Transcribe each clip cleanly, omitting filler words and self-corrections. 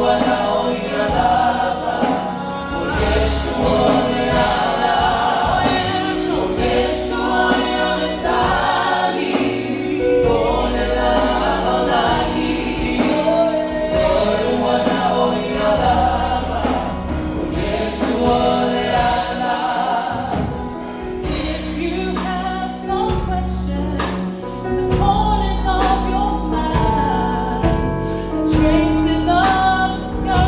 If you have some questions in the corners of your mind, traces of the sky.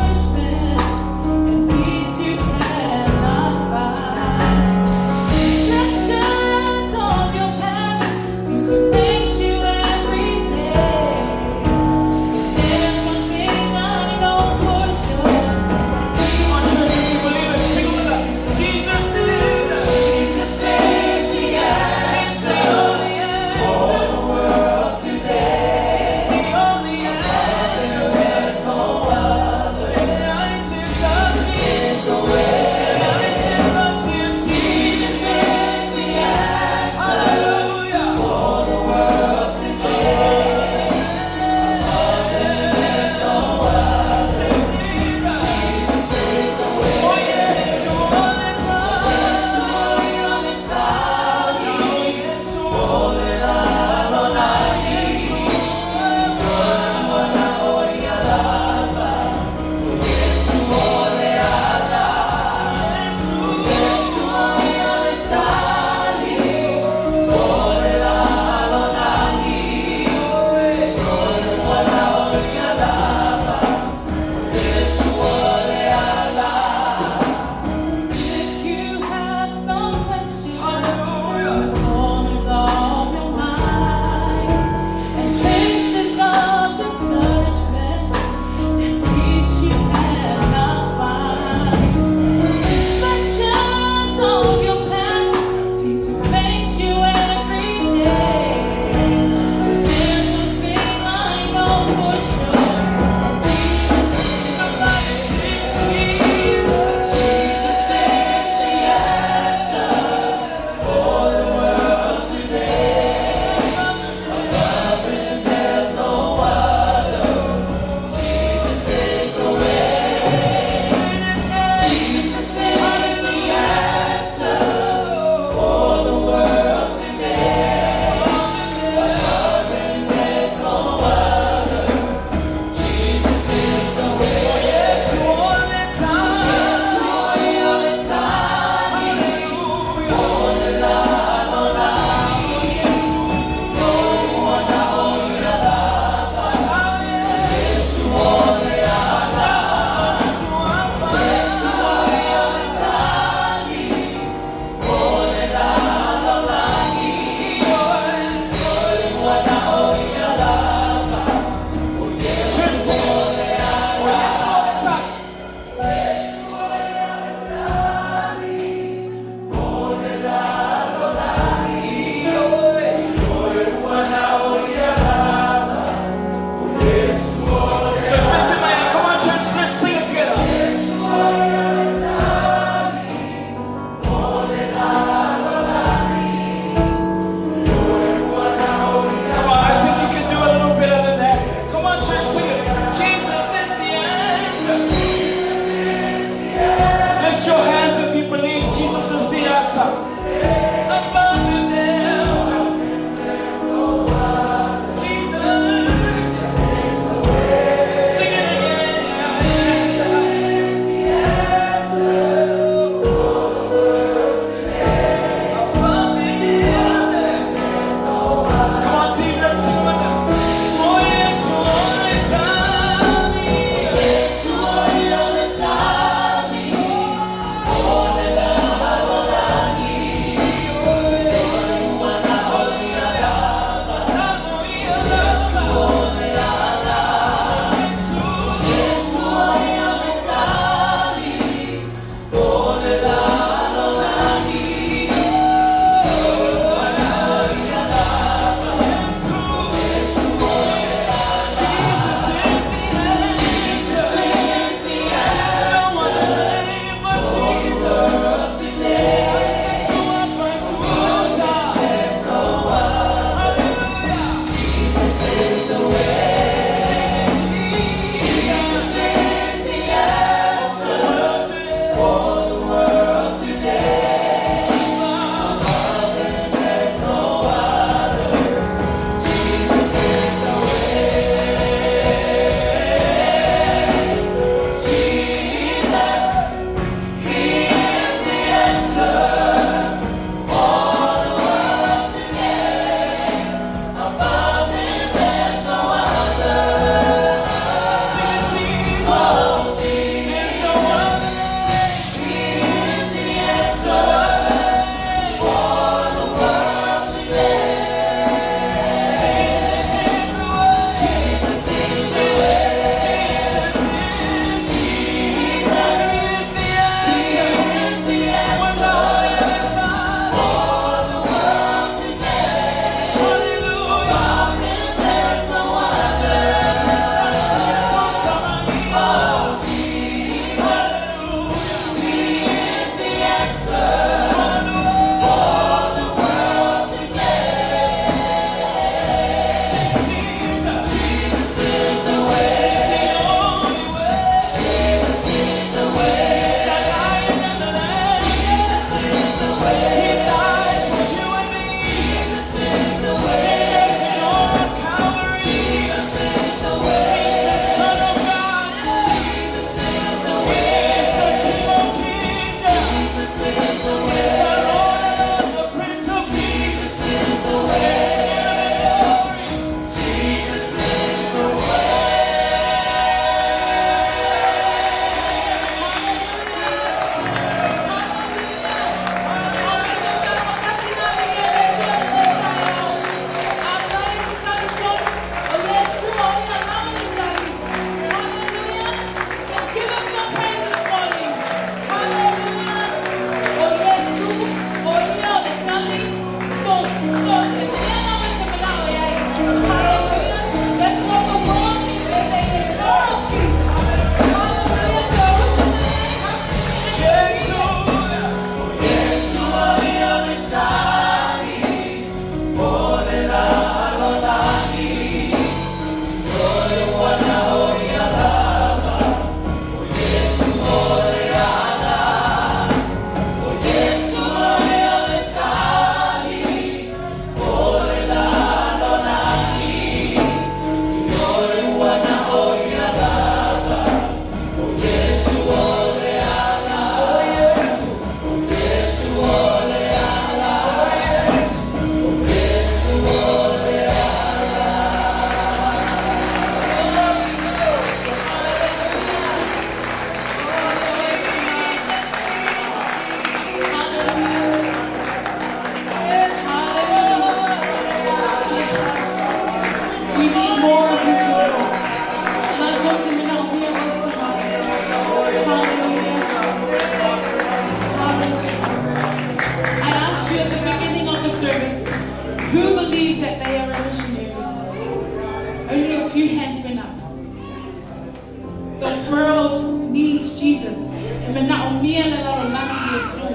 world needs Jesus. E manaʻomia le lalolagi i Iesu.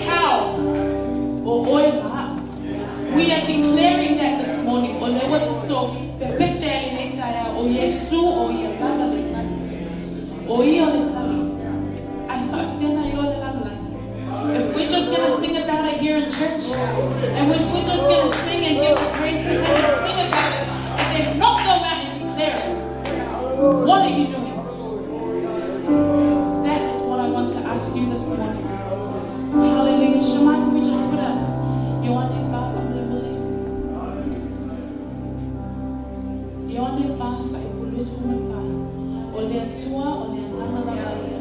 How? ʻO ʻoe ma aʻu. We are declaring that this morning. ʻO lea ua tatou pepese ai i lenei taeao, ʻo Iesu ʻo ia lava le tali. ʻO ia o le tali. A e faapefea ona iloa le lalolagi? If we're just gonna sing about it here in church, and if we're just gonna sing and give the praise to Him and sing about it, and then not go out and declare it, what are you doing? That is what I want to ask you this morning. Hallelujah. Shemai, can we just put up Ioane fa faamolemole? Ioane fa fuaiupu 24. ʻO le Atua o le Agaga lava ia.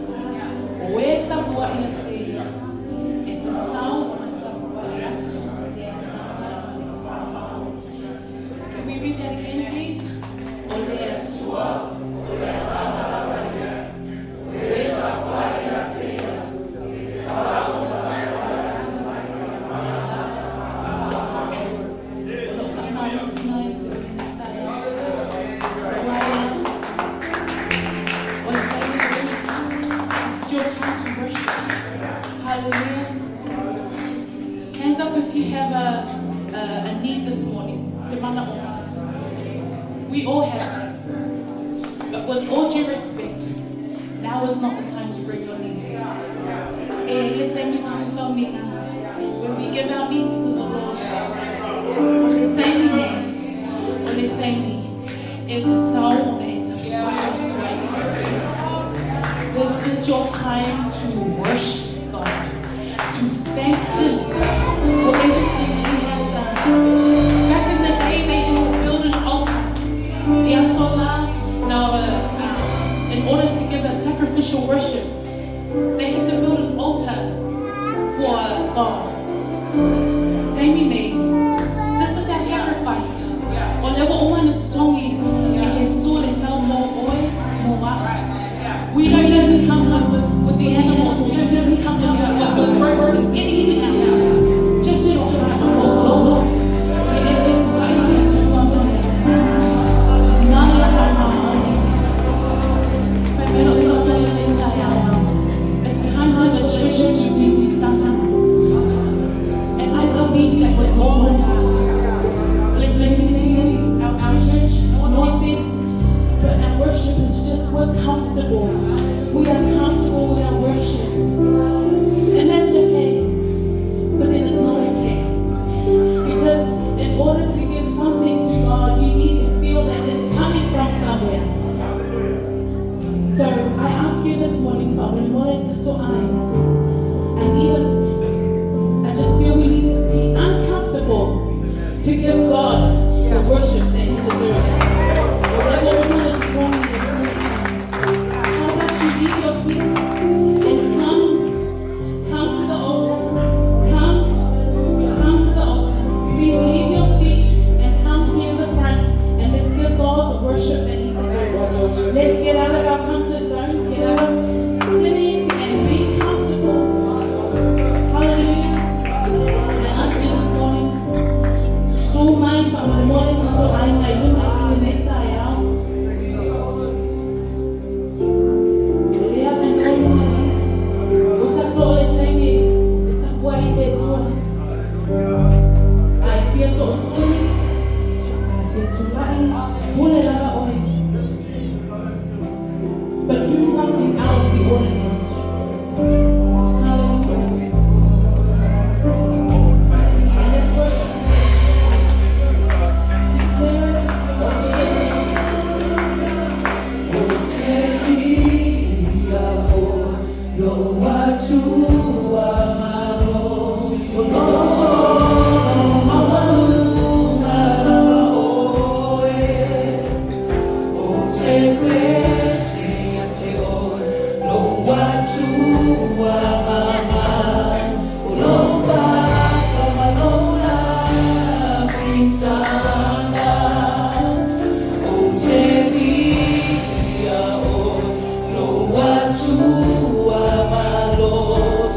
O e tapuaʻi ia te ia, e tatau ona tapuaʻi atu le Agaga ma le faamaoni. Can we read that again, please? ʻO le Atua o le Agaga lava ia. O e tapuaʻi ia te ia, e tatau ona tapuaʻi atu le Agaga ma le faamaoni. O le faamalosi e te taeao. O le taimi lenei. It's your time to worship. Hallelujah. Hands up if you have a need this morning. Se manaʻoga. We all have them. But with all due respect, now is not the time to bring your need. E le taimi tutusaunina. When we give our needs to the Lord, o le taimi nei, o le taimi e tatau ona e tapuaʻi atu ai i le Atua. This is your time to worship God, to thank Him for everything He has done. Back in the day, they had to build an altar. Ia sola, now, in order to give a sacrificial worship, they had to build an altar for God. Taimi nei, this is our sacrifice. O lea ua uma ona totogi e Iesu le tau mo ʻoe, mo aʻu. We don't need to come up with the animals. We don't need to come up with ropes and anything else. Just your heart, oh Lord. E e tapuaʻi i le Atua ma le ma le faamaoni. Fai mai loʻu taʻu i lenei taeao. It's time for the church to be stuck. And I believe that with all my heart. Let's our church, no offense, but our worship is just, we're comfortable. We are comfortable with our worship. And that's okay. But then it's not okay. Because in order to give something to God, you need to feel that it's coming from somewhere. So I ask you this morning, faamolemole tatou aiga. I need us, I just feel we need to be uncomfortable to give God the worship that He deserves. How about you leave your seat and come, come to the altar. Come, come to the altar. Please leave your seat and come here in the front and let's give God the worship that He deserves. Let's get out of our comfort zone, get out of sitting and being comfortable. Hallelujah. I ask you this morning, susu mai faamolemole tatou aiga i luma i lenei taeao. O lea talitonu mai, ua tatou o le taimi e tapuaʻi i le Atua. A e fia toʻotuli, a e fia tulaʻi, pule lava ʻoe. But do something out of the ordinary. Hallelujah. And let's worship. Declare it. Ou te viia ʻoe loʻu Atua malosi o maualuga lava ʻoe Ou te pese ia te ʻoe loʻu Atua mamalu O lou papa ma lou lāhui Ou te viia ʻoe loʻu Atua malosi.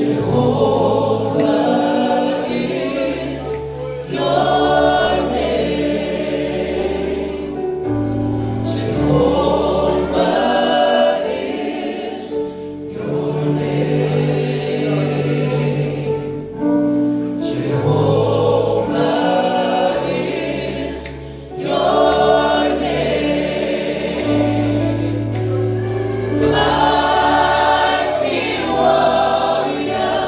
Jehovah is your name. Jehovah is your name. Jehovah is your name. Mighty warrior,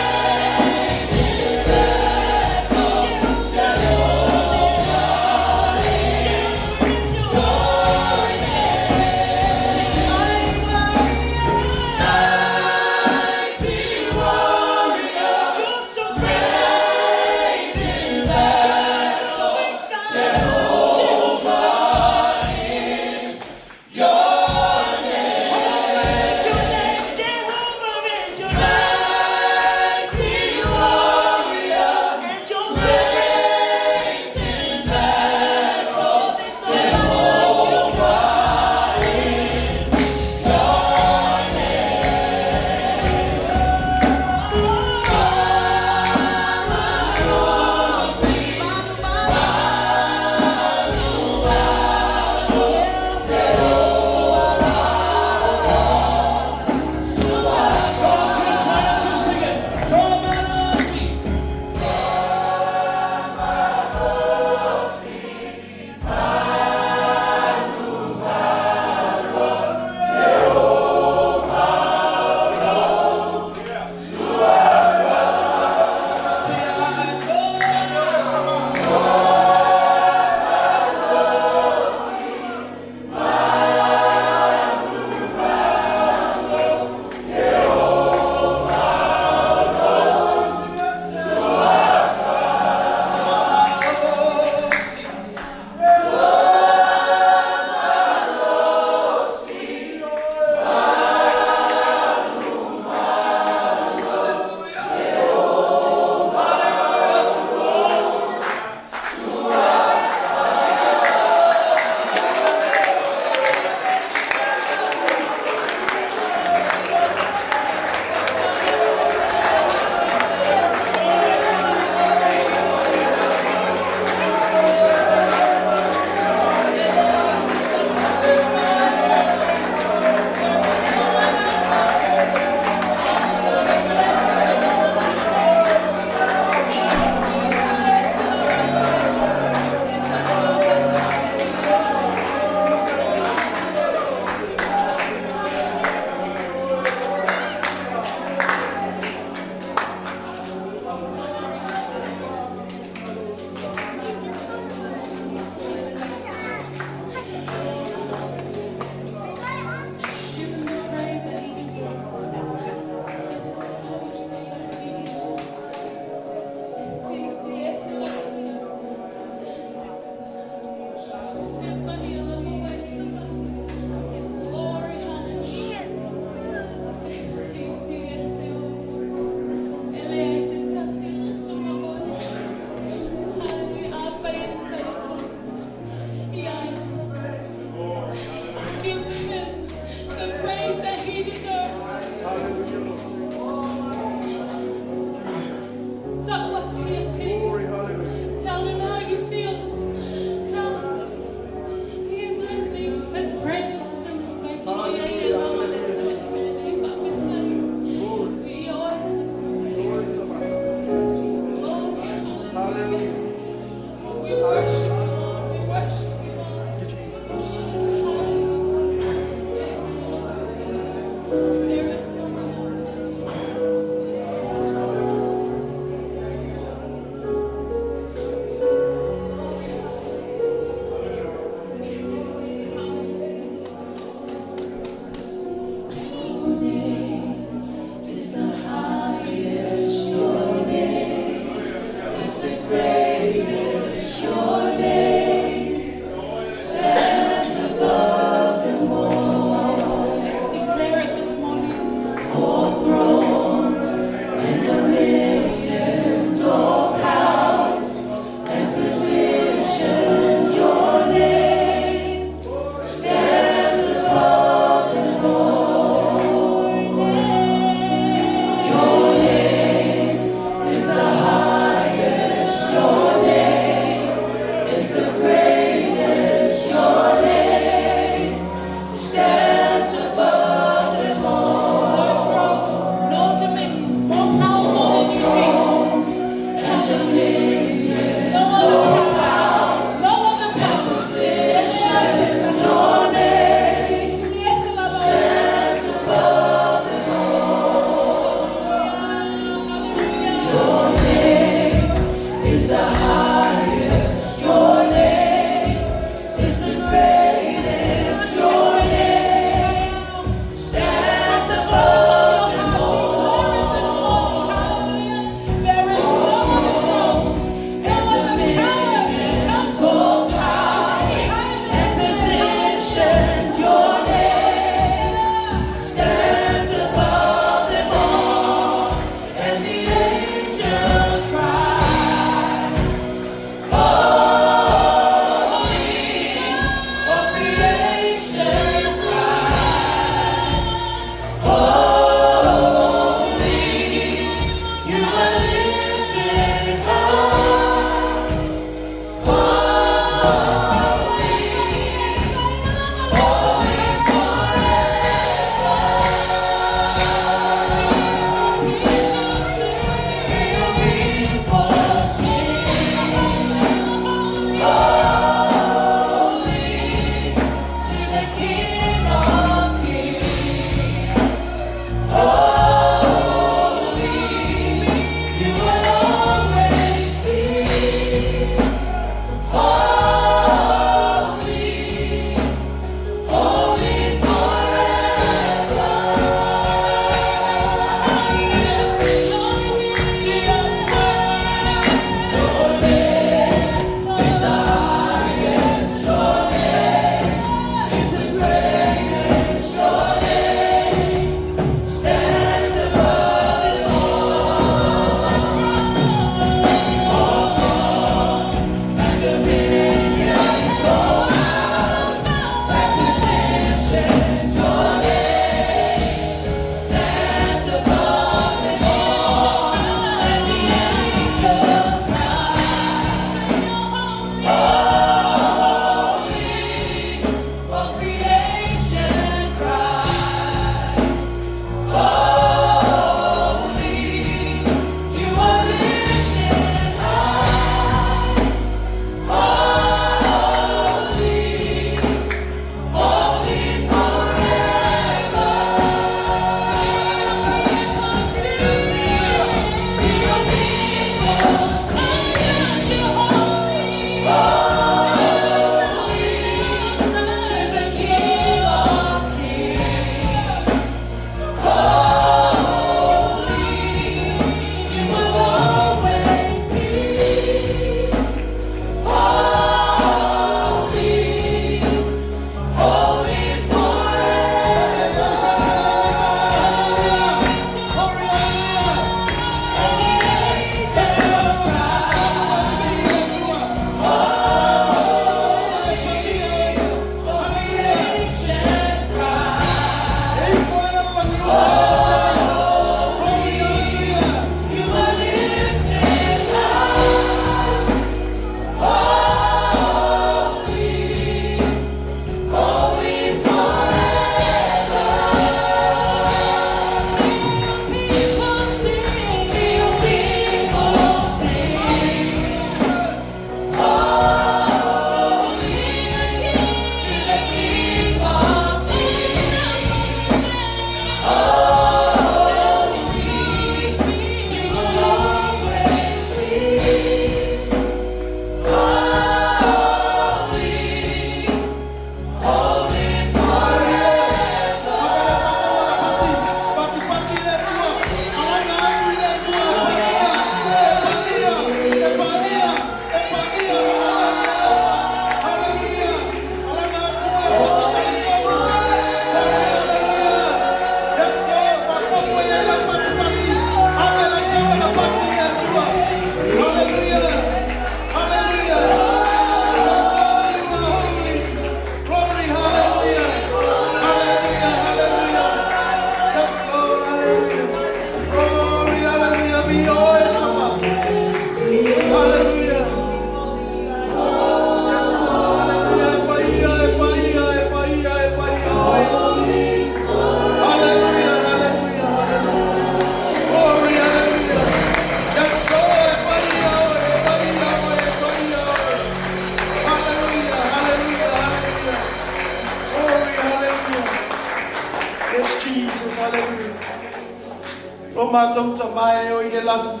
matou Tama e o i le lagi,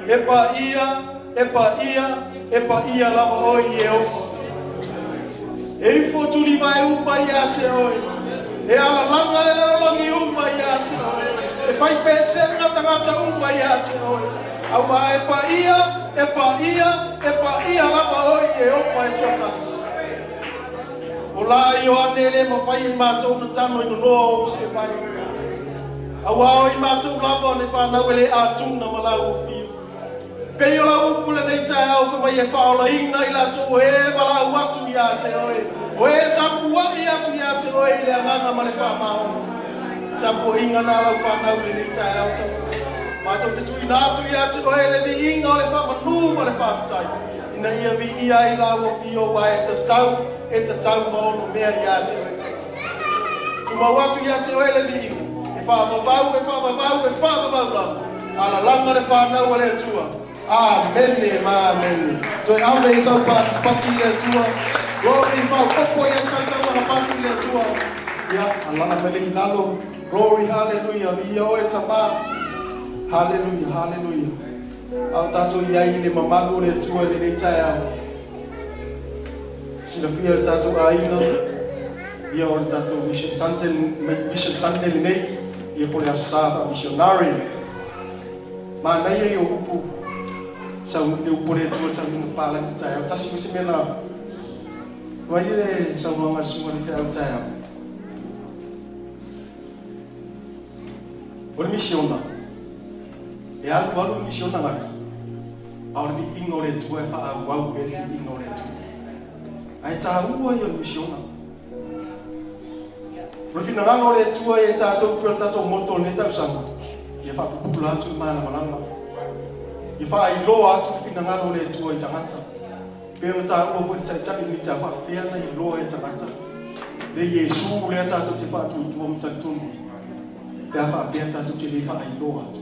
e paia, e paia, e paia lava oe Ieova. E ifo tulivae uma ia te oe, e alalaga le lalolagi uma ia te oe, e fai pesega tagata uma ia te oe, auā e paia, e paia, e paia lava oe Ieova e Toatasi. O la Ioane e le mafai e i matou ona tano i nonoa o ou seevai, auā o i matou lava o le fanau e le atuna ma lau afio. Pei o lau upu lenei taeao fai mai e faaolaina i latou o e valaau atu ia te oe, o e tapuai atu ia te oe i le agaga ma le faamaoni. Tapuaiga na lau fanau i lenei taeao tapuai. Matou te tuuina atu ia te oe le viiga o le faamanu ma le faafetai, ina ia viia ai lau afio aua e tatau, e tatau ma ono mea ia te oe Tama. Tumau atu ia te oe le viiga, e faavavau, e faavavau, e faavavau lava. Alalaga le fanau a le Atua. Amene ma amene. Toe ave i sau patipati i le Atua. Glory, faaopoopo i ai sau taumaga pati i le Atua. Ia, alala mai le i lalo. Glory, hallelujah. Viia oe Tama. Hallelujah, hallelujah. A o tatou i ai i le mamalu o le Atua i lenei taeao. Silafia le tatou aiga, ia o le tatou Mission Sunday, Mission Sunday lenei, ia po o le Aso Sa Faa-Missionary. Manaia ia o upu, sau le upu o le Atua saunoaga papalagi taeao. Tasi foi se mea na fai le saunoaga a le susuga i le feau taeao. O le misiona, e alualu le misiona gata, a o le viiga o le Atua e faaauau pea le viiga o le Atua. Ae taua ia o le misiona. O le finagalo o le Atua ia i tatou pei o le tatou motto o lenei tausaga, ia faapupula atu le malamalama, ia faailoa atu le finagalo o le Atua i tagata. Pei ona taua foi le Taitai lenei ta faafefea ona iloa e tagata le Iesu lea tatou te faatuatua ma talitonu ai, pe a faapea tatou te le faailoa atu.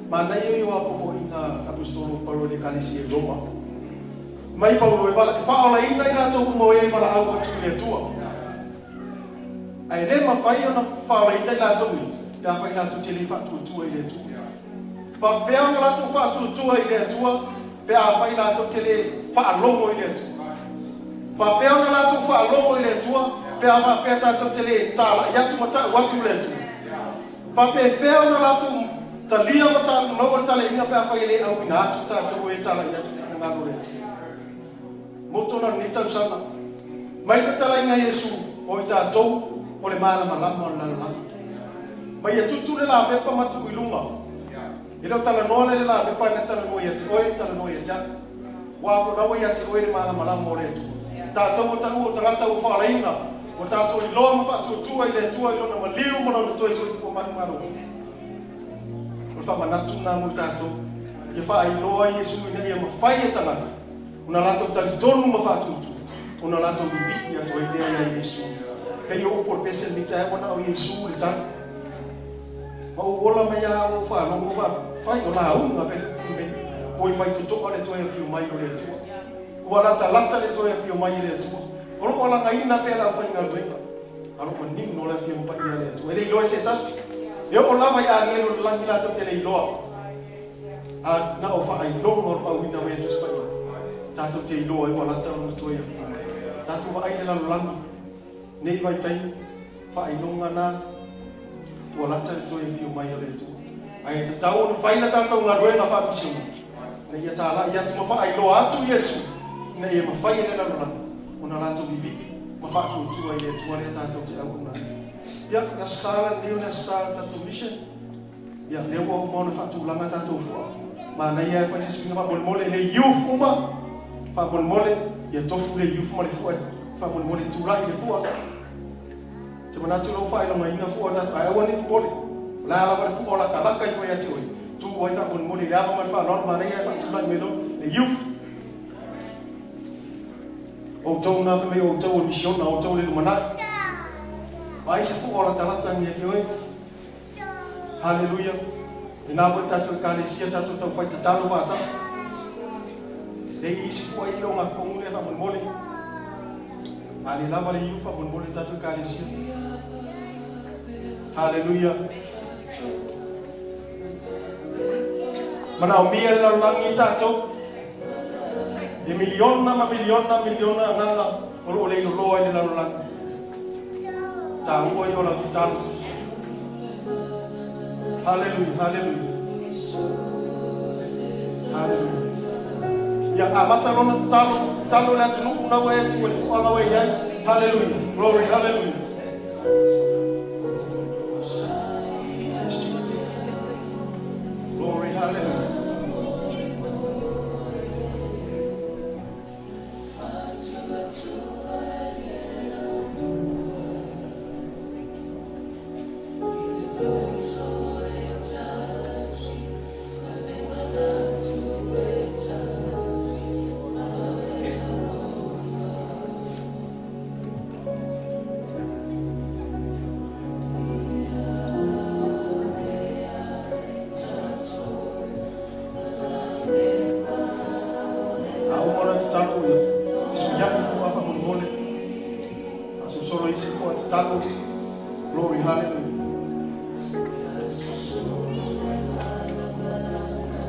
Manaia ia o apoapoaiga a Aposetolo o Paulo i le Ekalesia i Roma. Mai Paulo e faaolaina i latou uma o e valaau atu i le Atua. Ae le mafai ona faaolaina i latou nei pe afai latou te le faatuatua i le Atua. Faapefea ona latou faatuatua i le Atua pe afai latou te le faalogo i le Atua? Faapefea ona latou faalogo i le Atua pe a faapea tatou te le talai atu ma tau atu le Atua? Faapefea ona latou talia ma maua le taleina pe afai e le auina atu tatou e talai atu i le finagalo o le Atua? Moto na lenei tausaga. Mai le talaiga Iesu o i tatou o le malamalama o le lalolagi. Ma ia tutu le lavepa ma tuu i luga. E le o talanoa la i le lavepa ae na talanoa ia te oe, talanoa ia te au. Ua apo laua ia te oe le malamalama o le Atua. Tatou ua taua o tagata ua faalaina, ua tatou iloa ma faatuatua i le Atua i Lona maliu ma Lona toe soifua manumalo. O le faamanatu lena mo tatou, ia faailoa Iesu ina ia mafai e tagata ona latou talitonu ma faatuatua, ona latou lilii atu ai lea ia Iesu. Pei o upu o le pese lenei taeao ua na o Iesu le tali. Ma ou ola mai a ou faalogo ma fai o lauga pe le oi fai totoa le toe afio mai o le Atua. Ua latalata le toe afio mai e le Atua. O loo alagaina pea le aufaigaluega. A o loo manino le afio paia a le Atua. E le iloa e se tasi. E oo lava i agelo i le lagi latou te le iloa. A na o faailoga o lo auina mai e Tusi Paia, tatou te iloa ai ua lata ona toe afio mai. Tatou vaai i le lalolagi nei vaitaimi, faailoga na ua lata le toe afio mai o le Atua. Ae tatau ona fai la tatou galuega faamisionari, ina ia talai atu ma faailoa atu Iesu, ina ia mafai e le lalolagi ona latou vivii ma faatuatua i le Atua lea tatou te auauna ai. Ia, le Aso Sa lenei o le Aso Sa o le tatou mission. Ia, lea ua uma ona faatulaga tatou fua. Manaia e fai se suiga faamolemole le youth uma. Faamolemole, ia tofu le youth ma le fua faamolemole tulai le fua. Te manatu lau faailogaina fua tatou, ae aua ne i popole. O le a lava le fua o lakalaka ifo ia te oe, tu ai faamolemole i le ava ma le faaaloalo, manaia e faatulai mai loa le youth. Outou na fai mai o outou o le misiona, o outou le lumanai. Vaai se fua o latalata ni ia te oe. Haleluia! Ina foi tatou Ekalesia tatou taufai tatalo faatasi. E i isi fua i o ngā kongu lea faamolemole. A le lava le iu faamolemole tatou Ekalesia. Haleluia! Manaomia e le lalolagi i tatou. E miliona ma miliona miliona agaga o loo leiloloa i le lalolagi. Taua ia o lau tatalo. Haleluia, haleluia. Haleluia. Ia amata lona tatalo, tatalo le atunuu na ua e tu e le fuaga ua i ai. Haleluia. Glory, haleluia. Yes, Jesus. Glory, hallelujah. A uma ona tatalo ia, fesuiai fo'a faamolemole. Faasolosolo isi fo'a tatalo. Glory, hallelujah.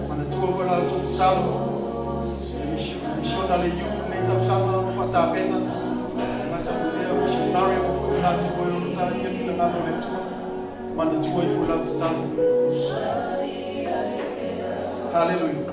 Manatua foi la outou tatalo. E misiona le youth nei tausaga ma faatapena. Gata foi lea missionary mo foi latou e ono taia finagalo o le Atua. Manatua i foi lau tatalo. Hallelujah.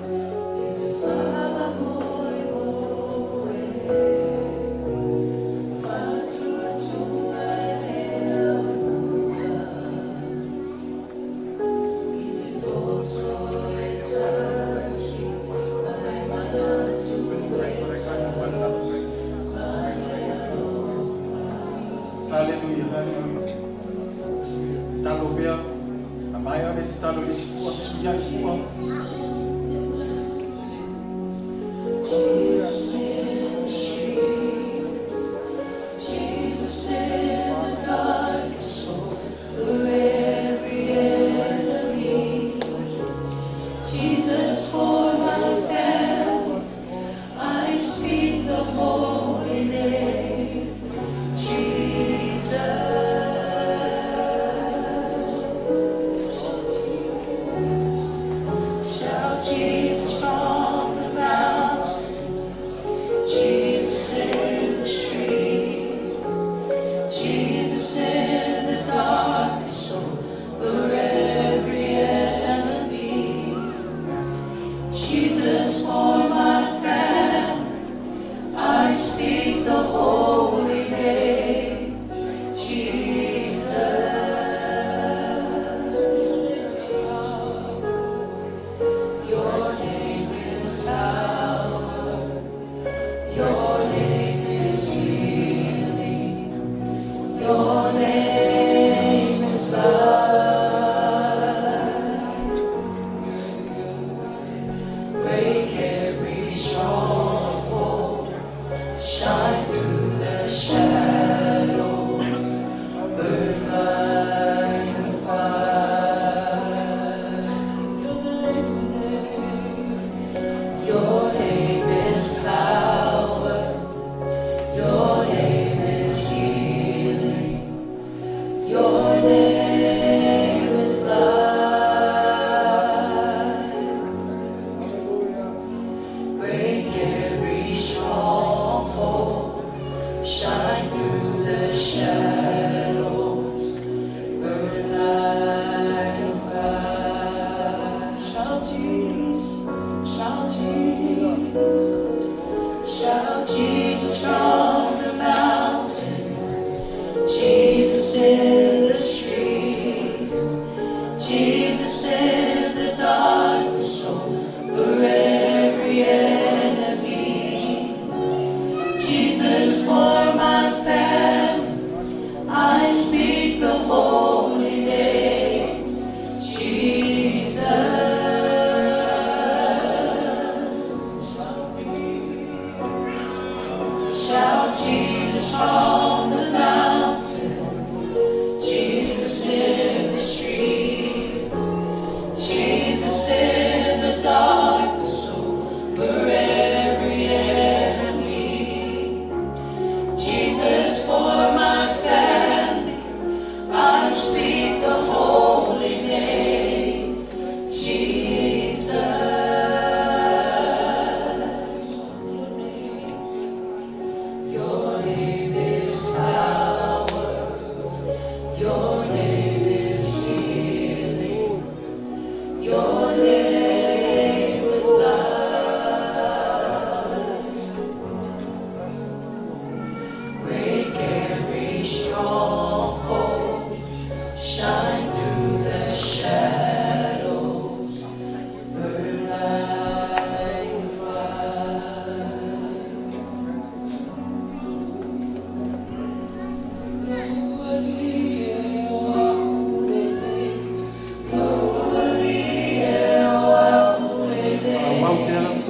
Hallelujah, hallelujah. Tatalo pea, a maea le tatalo i isi fua, fesuiai fua. Jesus in the streets, Jesus in the darkness over every enemy. Jesus for my family, I speak the holy name, Jesus.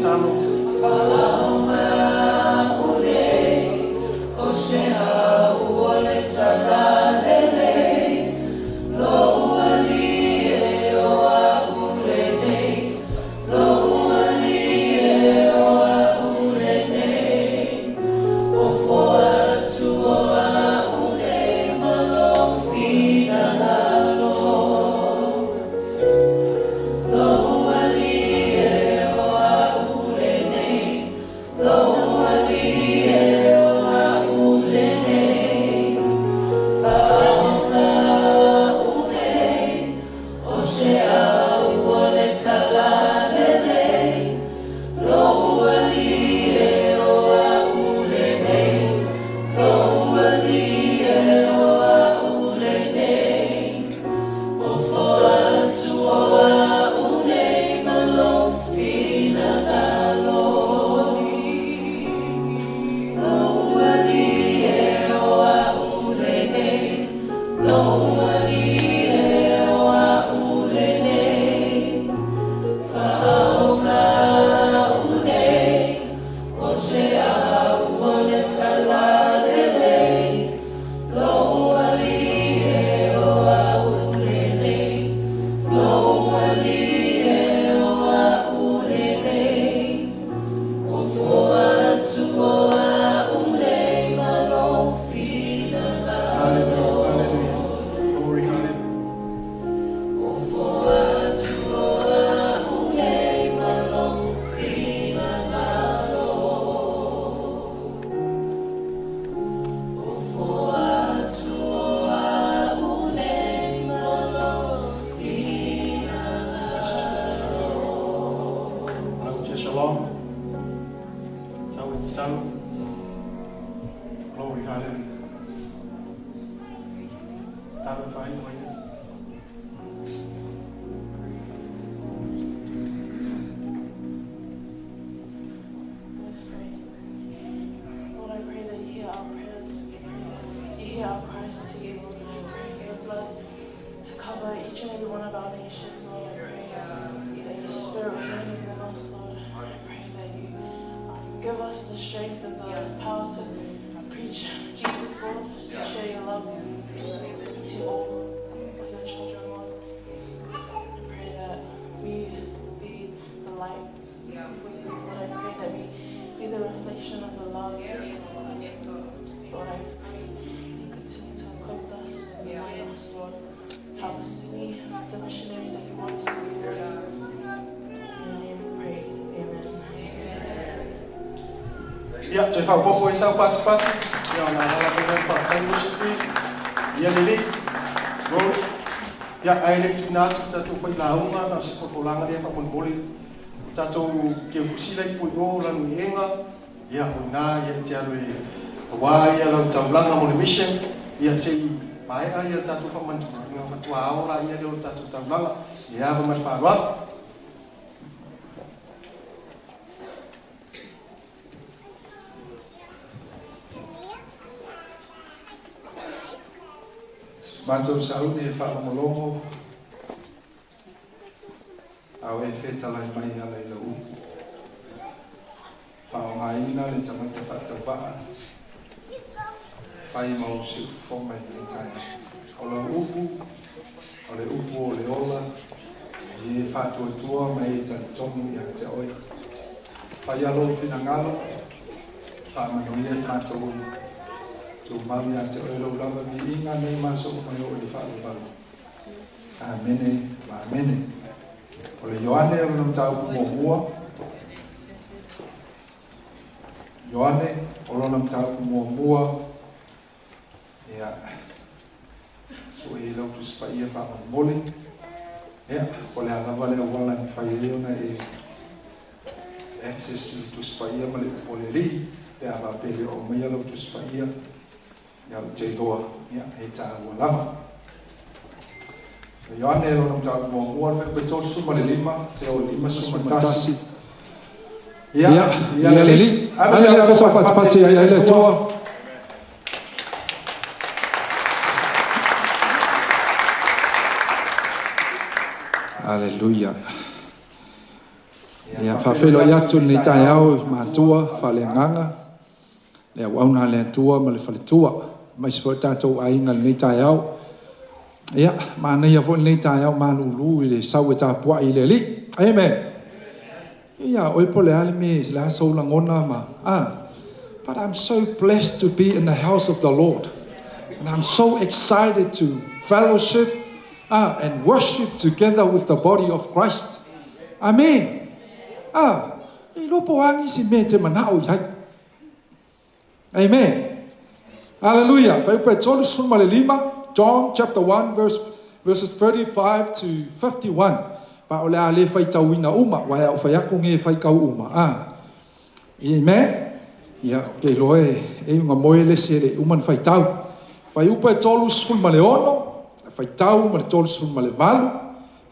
tatalo. Hallelujah, hallelujah. Glory, hallelujah. Bless Jesus. Hallelujah. Hallelujah. Shalom. Tau e tatalo. Glory, hallelujah. Talo e whaingo ia. Let's pray. Lord, I pray that you hear our prayers. You hear our cries to you, Lord. And I pray for your blood to cover each and every one of our nations, Lord. I pray that your spirit reign within us, Lord. I pray that you give us the strength and the power to preach Jesus, Lord, to share your love to all of your children, Lord. I pray that we be the light for you, Lord. I pray that we be the reflection of the love. Lord, I pray you continue to equip us and guide us, Lord. Help us to be the missionaries that you want us to be, Lord. In your name we pray. Amen. Ia, toe faaopoopo ai sau patipati, ia ona alaala mai lea o le faafetai worship team. Ia lelei. Glory. Ia, ae le i tuuina atu le tatou failauga na o se folafolaga lea faamolemole. O tatou keukusi la i poi o lanu i ega, ia, o ina ia e te alu e aua ia lau taulaga mo le mission, ia se i maea ia le tatou faamantuga faatoa ao laia lea o le tatou taulaga. Ia ava ma le faaaloalo. Matou sauni e faalogologo a o e fetalai mai e ala i lau upu. Faaaogaina le tagata faatauvaa, fai ma ou siufofoga i lenei taeao. O lau upu, o le upu o le ola, i e faatuatua ma e talitonu ia te oe. Faia lou finagalo, faamanuia i matou uma. Tumau ia te oe lou lava viiga nei ma aso uma e oo i le faavavau. Amene ma amene. O le Ioane o lona mataupu muamua. Ioane o lona mataupu muamua. Ia, sue i lau Tusi Paia faamolemole. Ia, po o le a lava le auala e mafai ai ona e access i le Tusi Paia ma le upu a le Alii, pe a faapea e le o aumaia lau Tusi Paia, ia ou te iloa, ia, he taua lava. O Ioane lona mataupu muamua, le fuaiupu e 35 seia oo i le 51. Ia, ia le Alii, ave le ave sau patipati ai le Atua. Aleluia. Ia, Faafeiloai atu i lenei taeao i matua faaleagaga, le auauna a le Atua ma le faletua, aemaise foi o tatou aiga i lenei taeao. Ia, manaia foi lenei taeao malulu i le sau e tapuai i le Alii. Amen. Ia, oe po o le a le mea, le a sou lagona ma... Ah, but I'm so blessed to be in the house of the Lord. And I'm so excited to fellowship and worship together with the body of Christ. Amen. Ah, e iloa po o a nisi mea e te manao i ai. Amen. Hallelujah. Fuaiupu e 35, John chapter 1 verse, verses 35 to 51. Pa o le a le faitauina uma, aua e au fai atu ge faitau uma. Ah. Amen. Ia, ou te iloa e e iuga moe le isi e le i uma ona faitau. Fuaiupu e 36, faitau ma le 38,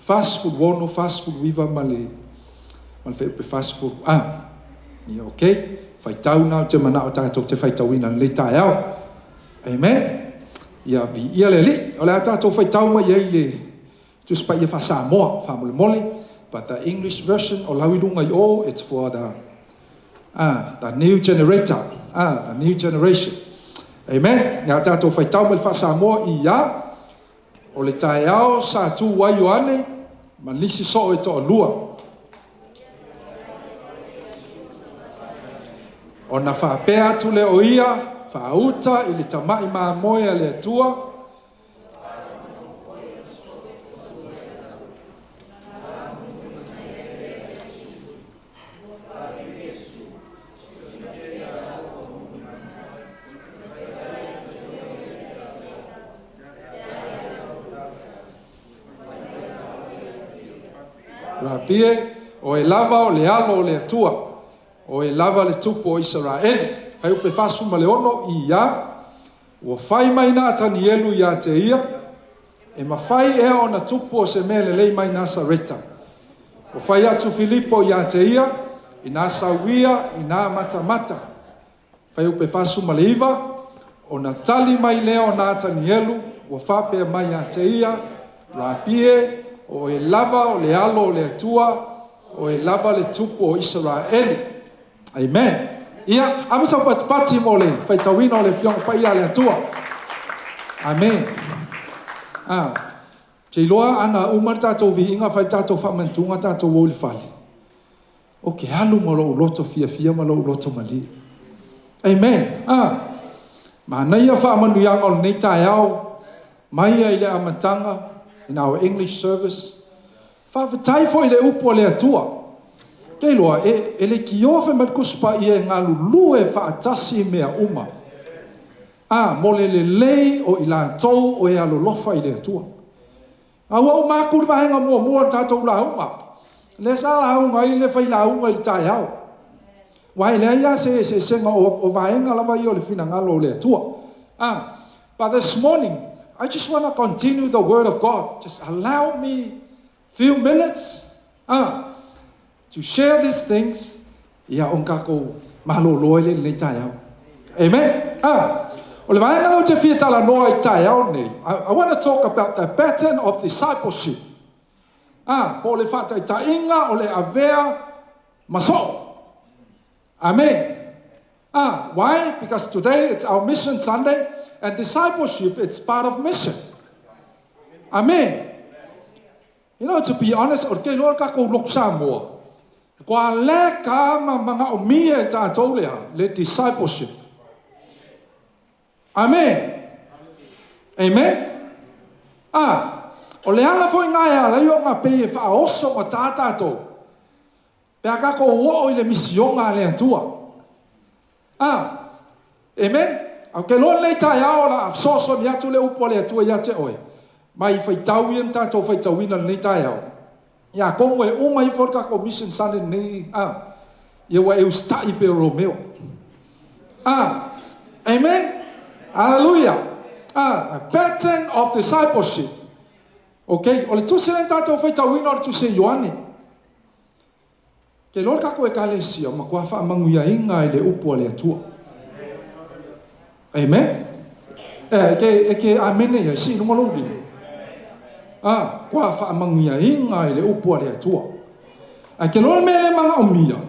46, 49 ma le ma le fuaiupu 40. Ah. Ia, okay. Faitau na ou te manao tatou te faitauina i lenei taeao. Amen. Ia, viia le Alii. O le a tatou faitau mai ai le Tusi Paia faa-Samoa, faamolemole. But the English version o lau i luga i o, it's for the, the new generator, the new generation. Amen. Ia tatou faitau mai le faa-Samoa i ia, o le taeao sa tu ai Ioane ma nisi soo e toalua. Ona faapea atu lea o ia, faauta i le tamai mamoe a le Atua, Rabie, oe lava o le alo o le Atua, oe lava le tupu o Isaraeli. Fuaiupu 46 i ia, ua fai mai Natanielu iā te ia, e mafai ea ona tupu o se mea lelei mai Nasareta. Ua fai atu Filipo iā te ia, inā sau ia, inā matamata. Fuaiupu 49, ona tali mai lea o Natanielu, ua faapea mai iā te ia, Rabie, oe lava o le alo o le Atua, oe lava le tupu o Isaraeli. Amen. Ia, ave sau patipati mo le faitauina o le Afioga Paia a le Atua. Amen. Ah, te iloa ana uma le tatou viiga fai le tatou faamantuga tatou o i le fale. O ke alu ma lou loto fiafia ma lou loto malie. Amen. Ah, manaia faamanuiaga o lenei taeao mai ai le amataga in our English service. Faafetai foi i le upu a le Atua. Te iloa, e, e leitioa fai mai le Tusi Paia e galulue faatasi i mea uma. A, mo le lelei o i latou o e alolofa i le Atua. A ua uma atu le vaega muamua o le tatou lauga. Lea sa lauga ai le failauga i le taeao. Aua e leai lava se eseesega o, o vaega lava ia o le finagalo o le Atua. Ah, but this morning, I just want to continue the word of God. Just allow me few minutes to share these things. Ia ona tatou malolo ai lea i lenei taeao. Amen. Ah, o le vaega lea ou te fia talanoa i taeao nei, I want to talk about the pattern of discipleship. Ah, po o le faataitaiga o le avea ma soo. Amen. Ah, why? Because today it's our mission Sunday and discipleship it's part of mission. Amen. You know, to be honest, o te iloa le tatou lotu Samoa, kua lack a ma manaomia e tatou le a, le discipleship. Amen. Amen. Ah, o le ala foi ngā e ala i o ngā pei e whaoso ma tā tātou. Pe a tatou oo i le misioga a le Atua. Ah, amen. Ou te iloa lenei taeao o le a fesoasoani atu le upu a le Atua ia te oe, mai faitau ia na tatou faitauina i lenei taeao. Ia atonu e uma ifo le tatou Mission Sunday lenei, ah, ia ua e usitai pei o Romeo. Ah, amen. Hallelujah. Ah, a pattern of discipleship. Okay, o le tusi lea na tatou faitauina o le tusi a Ioane. Ke iloa le tatou Ekalesia ua matua faamanuiaina i le upu a le Atua. Amen. E ke, e ke amene ia, sii luga lou lima. Ah, kua faamanuiaina i le upu a le Atua. Ae te iloa le mea lea e manaomia,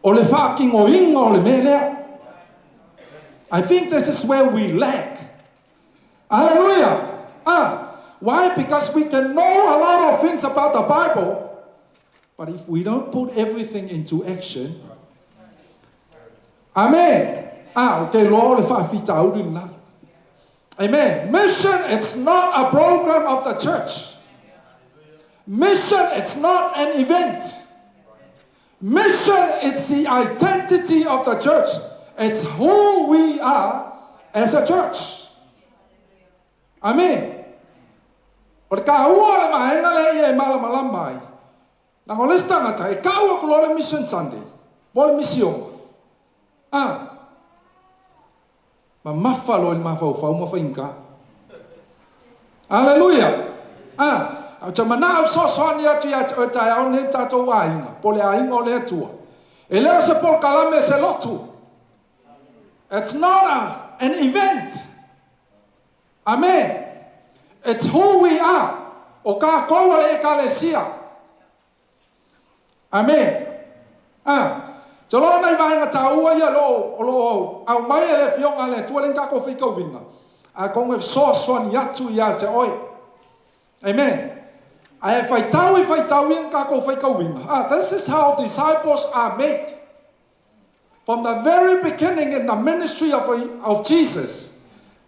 o le faatinoina o le mea lea. I think this is where we lack. Hallelujah! Ah, why? Because we can know a lot of things about the Bible, but if we don't put everything into action, Amen. Ah, ou te iloa o le faafitauli lena. Amen. Mission, it's not a program of the church. Mission, it's not an event. Mission, it's the identity of the church. It's who we are as a church. Amen. O le taua o le vaega lea ia e malamalama ai, leaga o le isi tagata e tau atu loa le Mission Sunday po o le misiona, a, mamafa loa i le mafaufau ma faigata. Aleluia! A, ae ou te manao e fesoasoani atu ia te oe taeao nei le tatou aiga, po o le aiga o le Atua. E le o se polokalame se lotu. It's not a, an event. Amen. It's who we are. O kākou o le Ekalesia. Amen. A, te loa nai vaega tāua ia lo, o lo o aumai e le Afioga a le Atua le kākou faitauina. A atonu e fesoasoani atu ia te oe. Amen. Ae faitau i faitau ia kākou faitauina. Ah, this is how disciples are made. From the very beginning in the ministry of Jesus,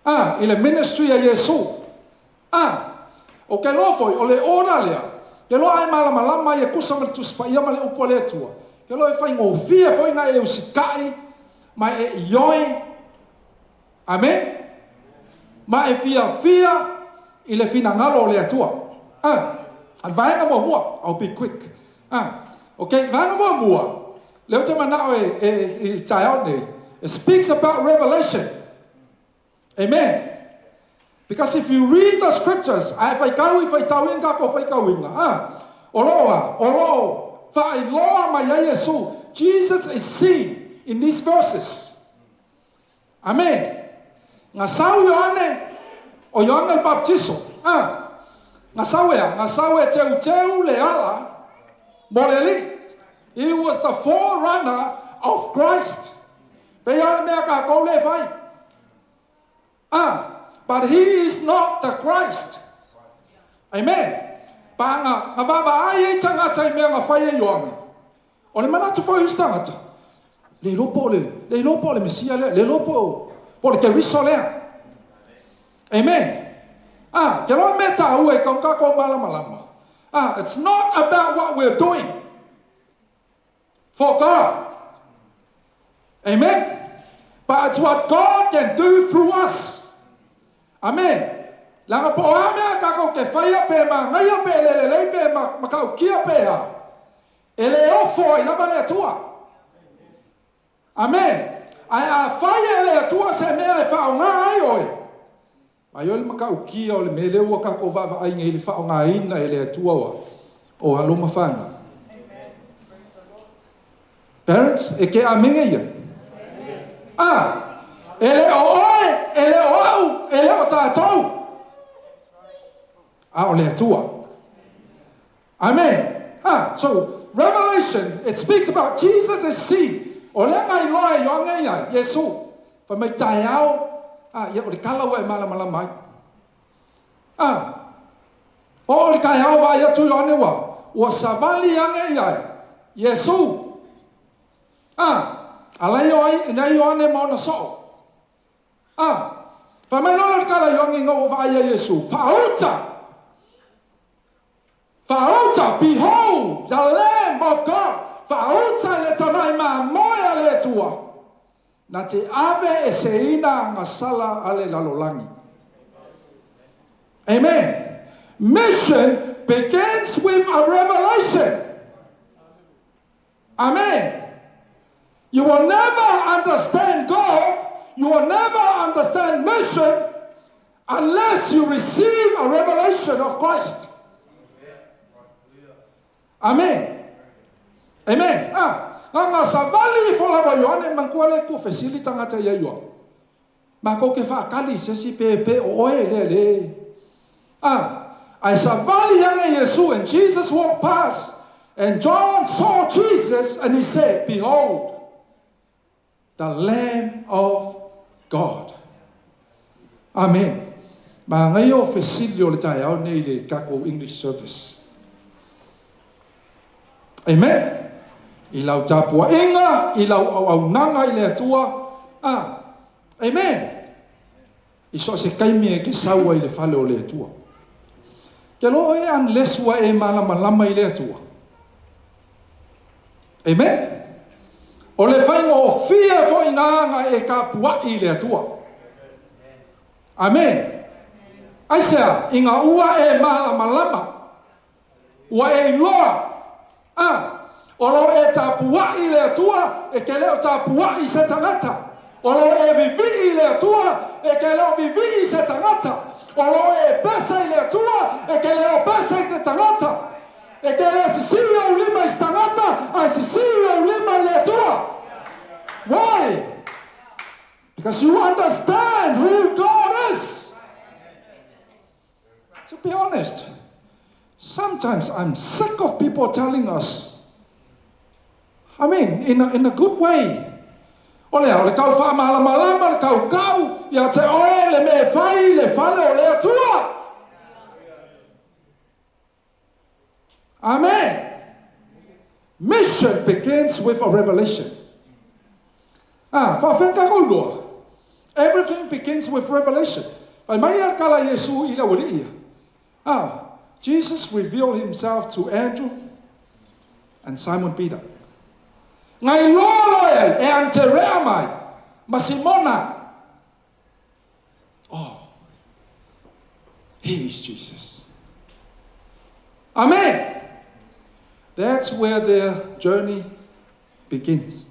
ah, i le ministry a Iesu. Ah, o ke loa foi, o le order lea, ke loa ae malamalama ai e tusa ma le Tusi Paia ma le Upu a le Atua, ke loa e faigofie foi na e usita'i ma e ioe, amen, ma e fiafia i le finagalo o le Atua. Ah, a le vaega muamua, I'll be quick. Ah, okay, vaega muamua, lea ou te manao e, e, i le taeao nei, it speaks about revelation. Amen. Because if you read the scriptures, a e faitau i faitau i kākou faitauina, ah, o loo a, o loo faailoa mai ai Iesu. Jesus is seen in these verses. Amen. Na sau Ioane, o Ioane le Baptiso, ah, na sau ea, na sau e teuteu le ala mo le Alii. He was the forerunner of Christ. Pei a le mea kākou le fai. Ah, but he is not the Christ. Amen. Pa nga, nga vaavaai ai tagata i mea na fai e Ioane. O le manatu foi o isi tagata, le iloa po o le, le iloa po o le Mesia lea, le iloa po o, po o le Keriso lea. Amen. Ah, ke loa mea tāua i kau kākou malamalama. Ah, it's not about what we're doing for God. Amen. But it's what God can do through us. Amen. Leaga po o a mea kākou ke faia pe māgaia pe lelelei pe ma, matautia pe a. E le ofo ai lava le Atua. Amen. Ae afai e le Atua se mea e faaaoga ai oe, mai oe le matautia o le mea lea ua tatou vaavaai nei i le faaaogaina e le Atua o o alo ma fanau. Parents, e ke amene ia. Ah, e le o oe, e le o au, e le o tātou. A o le Atua. Amen. Ah, so Revelation, it speaks about Jesus is seen. O lea na iloa e Ioane ia, Iesu. Fai mai taeao, ah, ia o le kala ua e malamalama ai. Ah, o o le taeao vaai atu Ioane ua, ua savali ane ia e Iesu. Ah, alai o ai, nei Ioane ma ona soo. Ah, fai mai loa le kala Ioane ina ua vaai ia Iesu, faauta! Faauta, Behold, the Lamb of God, faauta i le tamai mamoe a le Atua, na te ave e seina agasala a le lalolagi. Amen. Mission begins with a revelation. Amen. You will never understand God, you will never understand mission unless you receive a revelation of Christ. Amen. Amen. Ah, nga nga savali ifo lava Ioane manatua le ku fesili tagata ia Ioane. Makou ke faakali se isi pe pe o oe lea le. Ah, ae savali ane Iesu and Jesus walked past. And John saw Jesus and he said, Behold, the Lamb of God. Amen. Magaia o fesili o le taeao nei i le takou English service. Amen. I lau tapuaiga, i lau auaunaga i le Atua. Ah. Amen. I so o se taimi e te sau ai i le fale o le Atua. Te loa oe unless ua e malamalama i le Atua. Amen. O le faigofie foi na na e tapuai i le Atua. Amen. Aisea, ina ua e malamalama, ua e iloa, a, o lo o e tapuai i le Atua, e te le o tapuai i se tagata. O lo o e vivii i le Atua, e te le o vivii i se tagata. O lo o e pese i le Atua, e te le o pese i se tagata. E te le sisili ou lima i se tagata, ae sisili ou lima i le Atua. Why? Because you understand who God is. To be honest, sometimes I'm sick of people telling us, I mean, in a good way, o le a, o le tau faamalamalama, le kaukau, ia te oe le mea e fai i le fale o le Atua. Amen. Mission begins with a revelation. Ah, faafetai tatou iloa. Everything begins with revelation. Fai mai a kala Iesu i le aualii ia. Ah, Jesus revealed himself to Andrew and Simon Peter. Na iloa loa e ai, e Anterea mai, ma Simona. Oh, he is Jesus. Amen. That's where their journey begins.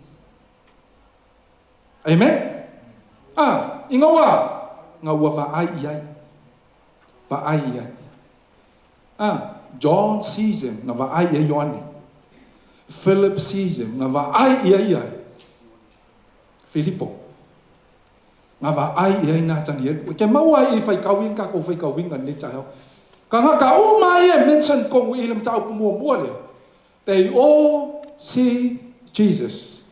Amen. Ah, i ngā wā, ngā ua vaai i ai. Vaai i ai. Ah, John sees him, ngā vaai i ai Ioane. Philip sees him, ngā vaai i ai ai. Filipo. Nga vaai i ai Natanielu. Ke mau ai i faikauina takou faikauina i lenei taeao. Ka nga ka uma ai e mention kogu i le mataupu muamua lea. They all see Jesus.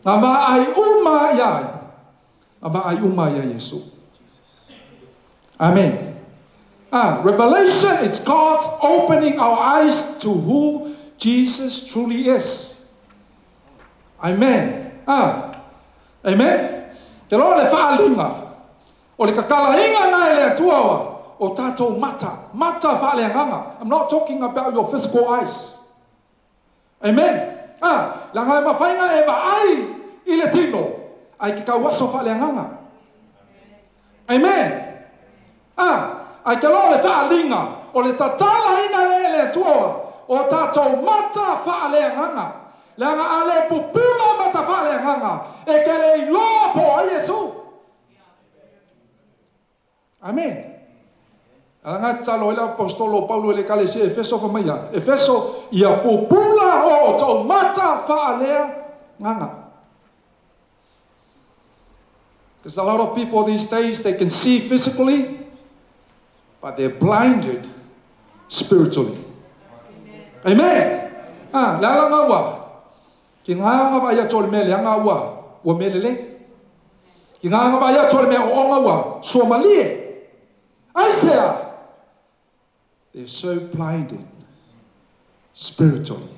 Nga vaai uma i ai. Nga vaai uma ia Iesu. Amen. Ah, revelation, it's God opening our eyes to who Jesus truly is. Amen. Ah, amen. Te loa le faaaliga, o le tatalaina na e le Atua oa, o tatou mata, mata faaleagaga. I'm not talking about your physical eyes. Amen. Ah, leaga e mafai na e vaai i le tino, ae ke tauaso faaleagaga. Amen. Ah, ae te loa le faaaliga, o le tatalaina lea e le Atua oa, o tatou mata faaleagaga. Leaga a le pupula mata faaleagaga, e te le iloa po o ai Iesu. Amen. Ala nga tatalo ai le aposetolo o Paulo i le Ekalesia i Efeso fai mai ia, Efeso, ia pupula o outou mata faaleagaga. Because a lot of people these days, they can see physically, but they're blinded spiritually. Amen. Ah, le ala nga ua, ki ngā nga vaai atu o le mea leaga ua, ua mea lelei. Ki ngā nga vaai atu o le mea ooga ua suamalie. Aisea? They're so blinded spiritually.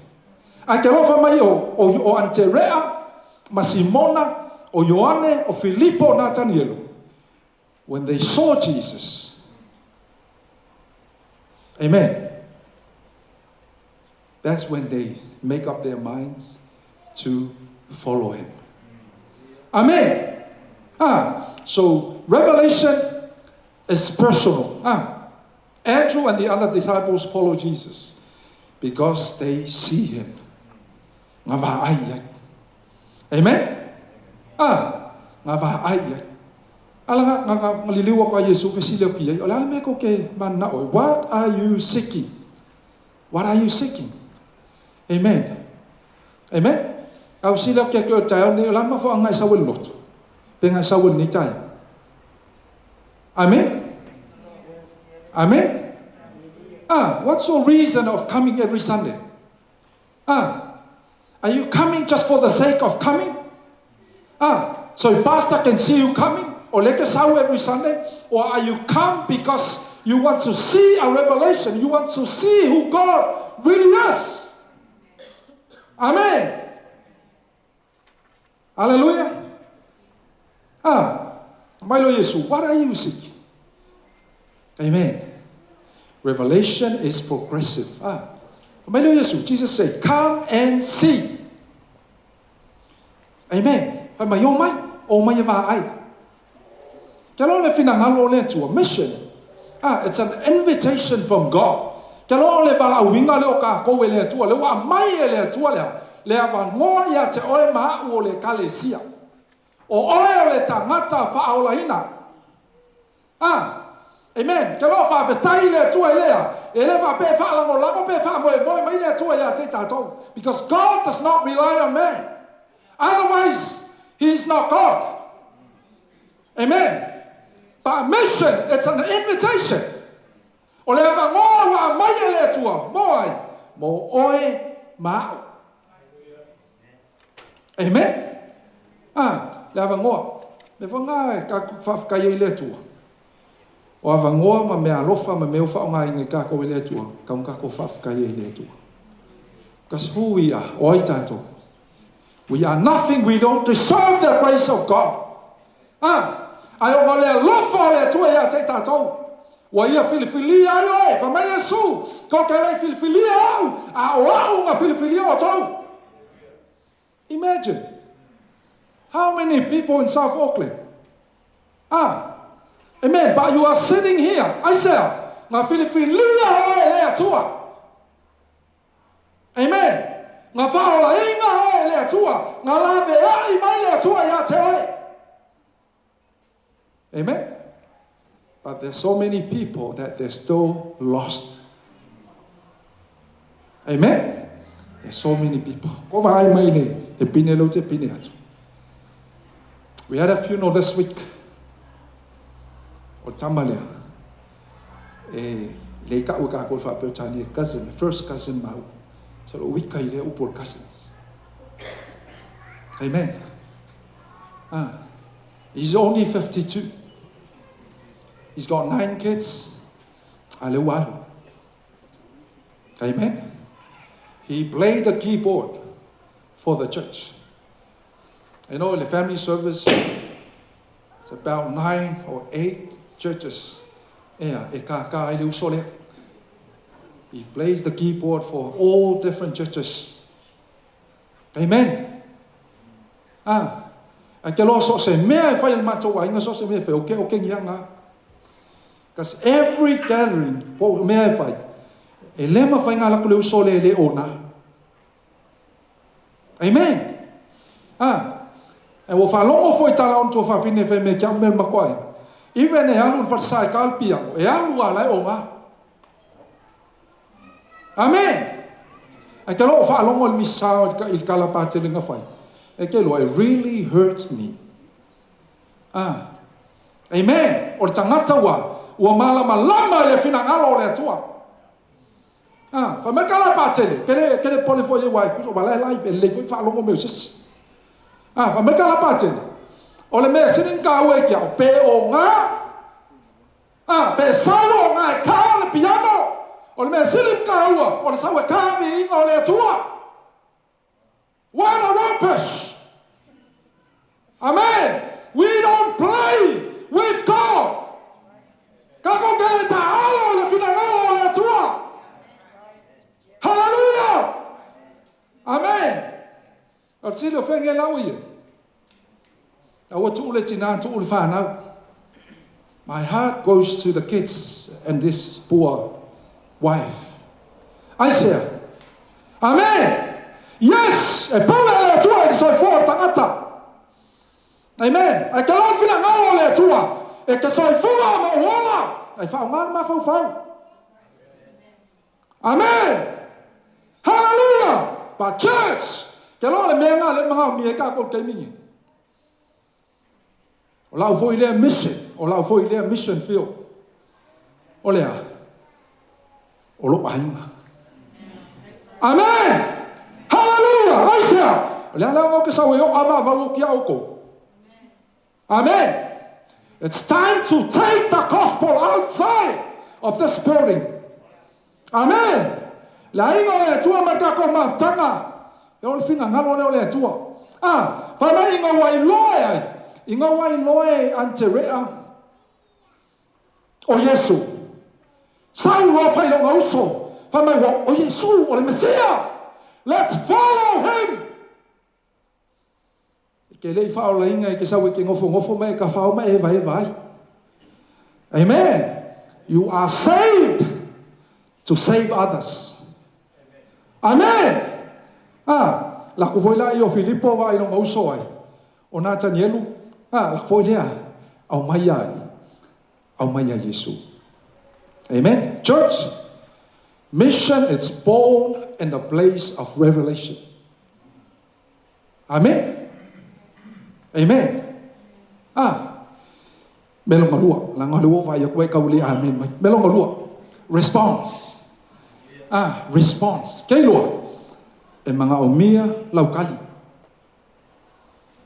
Ae te alofa mai o, o, o Anterea, ma Simona, o Ioane, o Filipo, o Natanielu. When they saw Jesus, amen, that's when they make up their minds to follow him. Amen. Ah, so revelation is personal. Ah, Andrew and the other disciples follow Jesus because they see him. Nga vaai ai. Amen. Ah, nga vaai ai. Ala nga nga nga nga liliu aku a Iesu fesili aku i ai, o le a le mea kou ke mananao ai? What are you seeking? What are you seeking? Amen. Amen. Au sili aku ia te oe i le taeao lenei, o le a le mafuaaga e sau ai le lotu? Pe nga e sau ai lenei taeao? Amen. Amen. Ah, what's your reason of coming every Sunday? Ah, are you coming just for the sake of coming? Ah, so pastor can see you coming or let us out every Sunday? Or are you come because you want to see a revelation? You want to see who God really is? Amen. Hallelujah. Ah, mai lo Iesu, what are you seeking? Amen. Revelation is progressive. Ah, mai lo Iesu, Jesus said, come and see. Amen. Fai mai, o mai, o mai e vaai. Ke aloha le finagalo o le Atua, mission. Ah, it's an invitation from God. Ke aloha o le valaauina lea o kākou e le Atua, lea ua aumai e le Atua lea, le avanoa ia te oe ma a'u o le Ekalesia. O oe o le tagata faaolaina. Ah, amen. Ke aloha faafetai i le Atua i lea, e le faapea e faalagolago pe faamoemoe mai le Atua ia te i tatou. Because God does not rely on man. Otherwise, he is not God. Amen. But mission, it's an invitation. O le avanoa ua aumai e le Atua, mo ai? Mo oe ma a'u. Amen. Ah, le avanoa. Mea foi lena e tatou faafetai ai i le Atua. O avanoa ma mea alofa ma mea ua faaaogaina e tatou e le Atua, tau na tatou faafetai ai i le Atua. Because who we are, o ai tatou? We are nothing, we don't deserve the grace of God. Ah, ae ona o le alofa o le Atua ia te i tatou, ua ia filifilia ai oe, fai mai Iesu, tou te le i filifilia au, a o au na filifilia outou. Imagine, how many people in South Auckland? Ah, amen, but you are sitting here, aisea, na filifilia oe e le Atua. Amen. Na faaolaina oe e le Atua, na laveai mai le Atua ia te oe. Amen. But there's so many people that they're still lost. Amen. There's so many people. Ko vaai mai le e pine lou te pine atu. We had a funeral this week. O tama lea. E lei ka'u e kākou faa-Peretania cousin, first cousin mau. So lo wika i lea upu o le cousins. Amen. Ah, he's only 52. He's got 9 kids. A le ua alu. Amen. He played the keyboard for the church. You know, in the family service, it's about 9 or 8 churches. Ea, e kākā ai le uso lea. He plays the keyboard for all different churches. Amen. Ah, ai te loa so se mea e fai e le matou aiga, so se mea e fai, o ke o ke ngianga. Because every gathering, po o mea e fai, e le mawhai ngā laku le uso le le ona. Amen. Ah, e ua faalogo foi tala ona tua fafine fai me kia mea makoa ai. Even e alu le falesa e ka le piano, e alu a la e oga. Amen. Ai te loo faalogo i le misa i le kala patele na fai. E ke loa, it really hurts me. Ah. Amen. O le tagata ua, ua malamalama i le finagalo o le Atua. Ah, fai mai le tala patele, ke le, ke le pole foi e wai, kuso wala e live, e lelei foi faalogo me o sisi. Ah, fai mai le tala patele, o le mea sili na taua i te ao, pe o ngā, ah, pe sau o ngā e kā le piano, o le mea sili na taua, o le sau e kā viiga o le Atua. What a rubbish! Amen! We don't play with God! Kākou te le tāalo i le finagalo o le Atua! Hallelujah! Amen! O le fesili o fea nei lau ia? Aua tuu le tinā, tuu le whānau. My heart goes to the kids and this poor wife. Aisea. Amen! Yes! E pule le Atua i le soifua o le tagata. Amen! Ae ke loa finagalo o le Atua, e te soifua ma ou ola, ai whaonga le mafaufau. Amen! Hallelujah! But church, ke loa le mea ngā le mangao mi e kākou taimi nge. O lau foi lea mission, o lau foi lea mission field. O lea, o lou aiga. Amen! Haleluia! Aisea? O le a le aoga o ke sau e o'a vaavau o kia oukou. Amen. It's time to take the gospel outside of this building. Amen. Le aiga o le Atua ma le tatou mafutaga. E o le finagalo lea o le Atua. Ah, fai mai ina ua iloa e ai, ina ua iloa e Anterea o Iesu. Sau loa fai lona uso, fai mai ua o Iesu o le Mesia. Let's follow him. E ke le i faaolaina e ke sau e ke nofonofo ma e tafao ma e hevaheva ai. Amen. You are saved to save others. Amen. Ah, laku foi la i o Filipo va i lona uso ai. O Natanielu, ah, laku foi lea, au mai ai. Au mai ai Iesu. Amen. Church, mission is born in the place of revelation. Amen. Amen. Ah. Mea lona lua, leaga o lea ua ou vaai atu ai tau le amen mai. Mea lona lua, response. Ah, response. Ke iloa, e manaomia lau tali.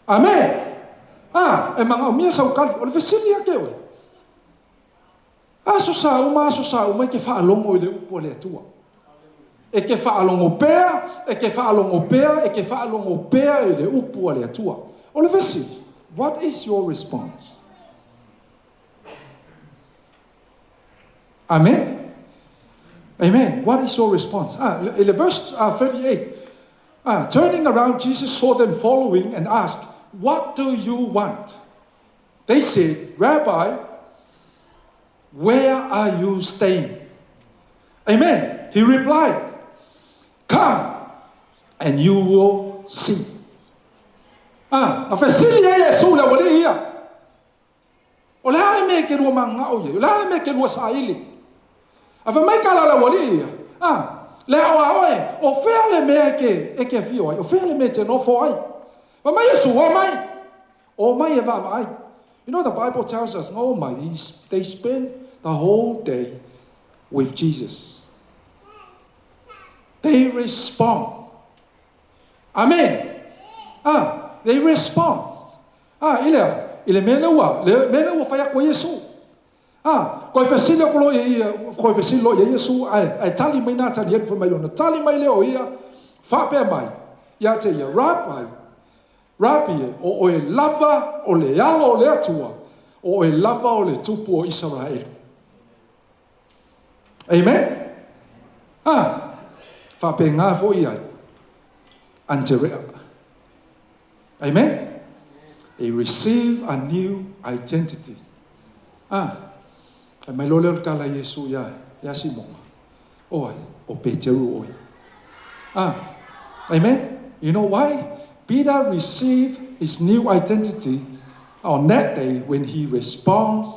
Amen. Ah, e manaomia sau tali. O le fesili ia te oe. Aso sa uma, aso sa uma e te faalogo i le upu a le Atua. E te faalogo pea, e te faalogo pea, e te faalogo pea i le upu a le Atua. O le fesili, what is your response? Amen. Amen. What is your response? Ah, i le verse 38, turning around, Jesus saw them following and asked, What do you want? They said, Rabbi, where are you staying? Amen. He replied, Come and you will see. Ah, na fesili ai Iesu le aualii ia. O le a le mea e ke lua mananao i ai? O le a le mea e ke lua saili? A fai mai ka la le aualii ia, ah, le ao a oe, o fea le mea e ke, e ke afio ai? O fea le mea e te nofo ai? Fai mai Iesu, o mai. O mai e vaavaai. You know the Bible tells us, oh my, they spend the whole day with Jesus. They respond. Amen. Ah, they respond. Ah, i lea, i le mea lea ua, le mea lea ua fai atu ai Iesu. Ah, koe fesili aku loa ia ia, koe fesili loa ia Iesu, ae, ae tali mai nā tali atu fai mai ona tali mai lea o ia, faapea mai, ia te ia, Rabbi, Rabi e, o oe lava o le alo o le Atua, o oe lava o le Tupu o Isaraelu. Amen? Ah, faapena foi ai Anterea. Amen? They receive a new identity. Ah, e mai loa lea o le tala a Iesu iā, iā Simona, O ai, o Peteru oe. Ah, amen? You know why? Peter received his new identity on that day when he responds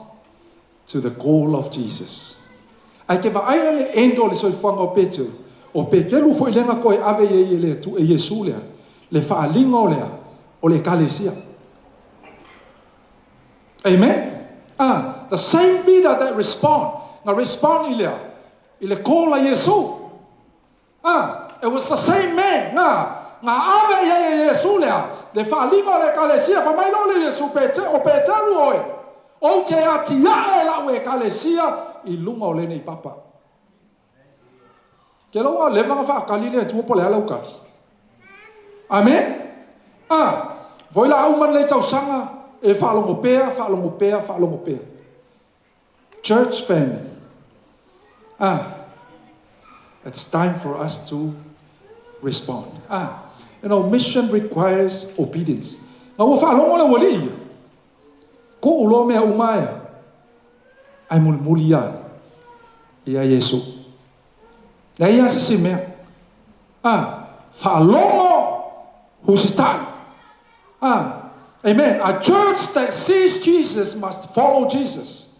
to the call of Jesus. Ae ke vaai la le end o le soifuaga o Peteru, o Peteru foi lea na toe ave i ai e le Atua, e Iesu lea, le faaaliga o lea, o le Ekalesia. Amen? Ah, the same Peter that respond, na respond i lea, i le call a Iesu. Ah, it was the same man, na, na ave i ai e Iesu lea, le faaaliga o le Ekalesia, fai mai loa le Iesu, Pete, o Peteru oe, ou te atiae lau Ekalesia i luga o lenei papa. Ke lau a leva na faatali le Atua po o le a lau tali. Amen? Ah, voi la uma lenei tausaga e faalogo pea, faalogo pea, faalogo pea. Church family. Ah, it's time for us to respond. Ah, you know, mission requires obedience. Na ua faalogo le aualii ia. Kuu loa mea uma ae, ae mulimuli ia ia Iesu. Leai lava se isi mea. Ah, faalogo husitai. Ah, amen. A church that sees Jesus must follow Jesus.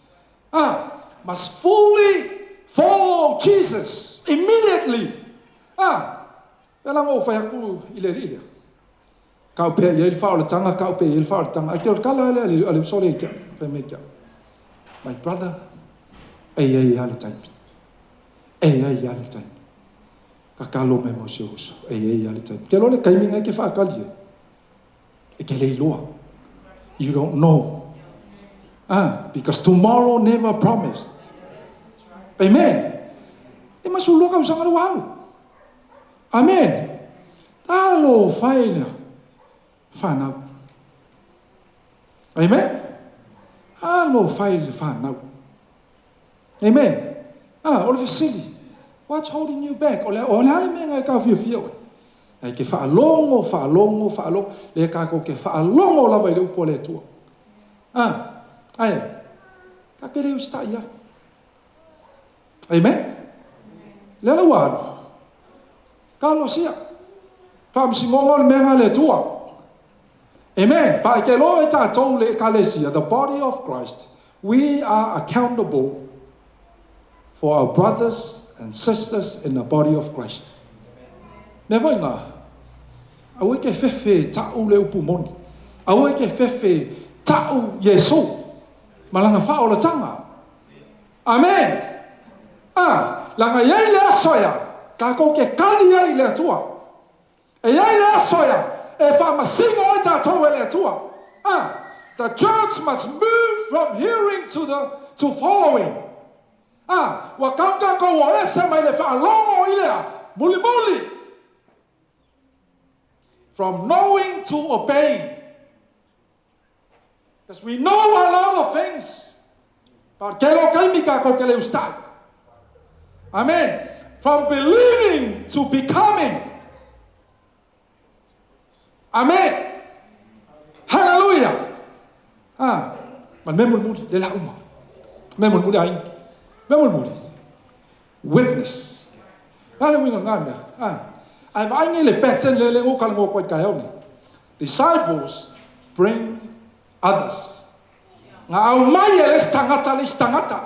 Ah, must fully follow Jesus immediately. Ah, pēlā na ou fai atu i le alii lea. Kau pea i ai le faaolataga, kau pea i ai le faaolataga. Ai te o le tala lea a le uso lea i te au, fai mai te au. My brother, e i ai lava le taimi. E i ai lava le taimi. Tatalo mai mo si ou uso, e i ai lava le taimi. Ke iloa le taimi lena e te faatali ai, e te le iloa. You don't know. Ah, because tomorrow never promised. Amen. 52 tausaga lea ua alu. Amen. Talofa e le fanau. Amen. Alofa i le fanau. Amen. Ah, o le fesili, what's holding you back? O le, o le a le mea e taofiofia oe? Ai ke faalogo, faalogo, faalogo, lea tatou te faalogo lava i le upu a le Atua. Ah, ai, ta te le usitai ai. Amen. Lea la ua alu. Talosia. Faamasinoga o le mea lena a le Atua. Amen. Pa e ke loa e tatou le Ekalesia, the body of Christ, we are accountable for our brothers and sisters in the body of Christ. Mea foi ngā, aua e ke fefe ta'u le upu moni. Aua e ke fefe ta'u Iesu ma lana faaolataga. Amen. Ah, leaga e i ai le aso ea tatou ke kali ai i le Atua. E i ai le aso ea e faamasino ai tatou e le Atua. Ah, the church must move from hearing to the to following. Ah, ua tau tatou o ese mai le faalogo i le a? Mulimuli. From knowing to obeying. Because we know a lot of things. But ke lo kaimi kākou ke le usitai. Amen. From believing to becoming. Amen. Hallelujah. Ah, ma le mea mulimuli, le la uma. Mea mulimuli aiga. Mea mulimuli. Witness. A le uiga o lena mea. Ah, ae vaai nei le pattern lea lea ua ou talanoa atu ai i le taeao nei. Disciples bring others. Na aumai e le isi tagata le isi tagata.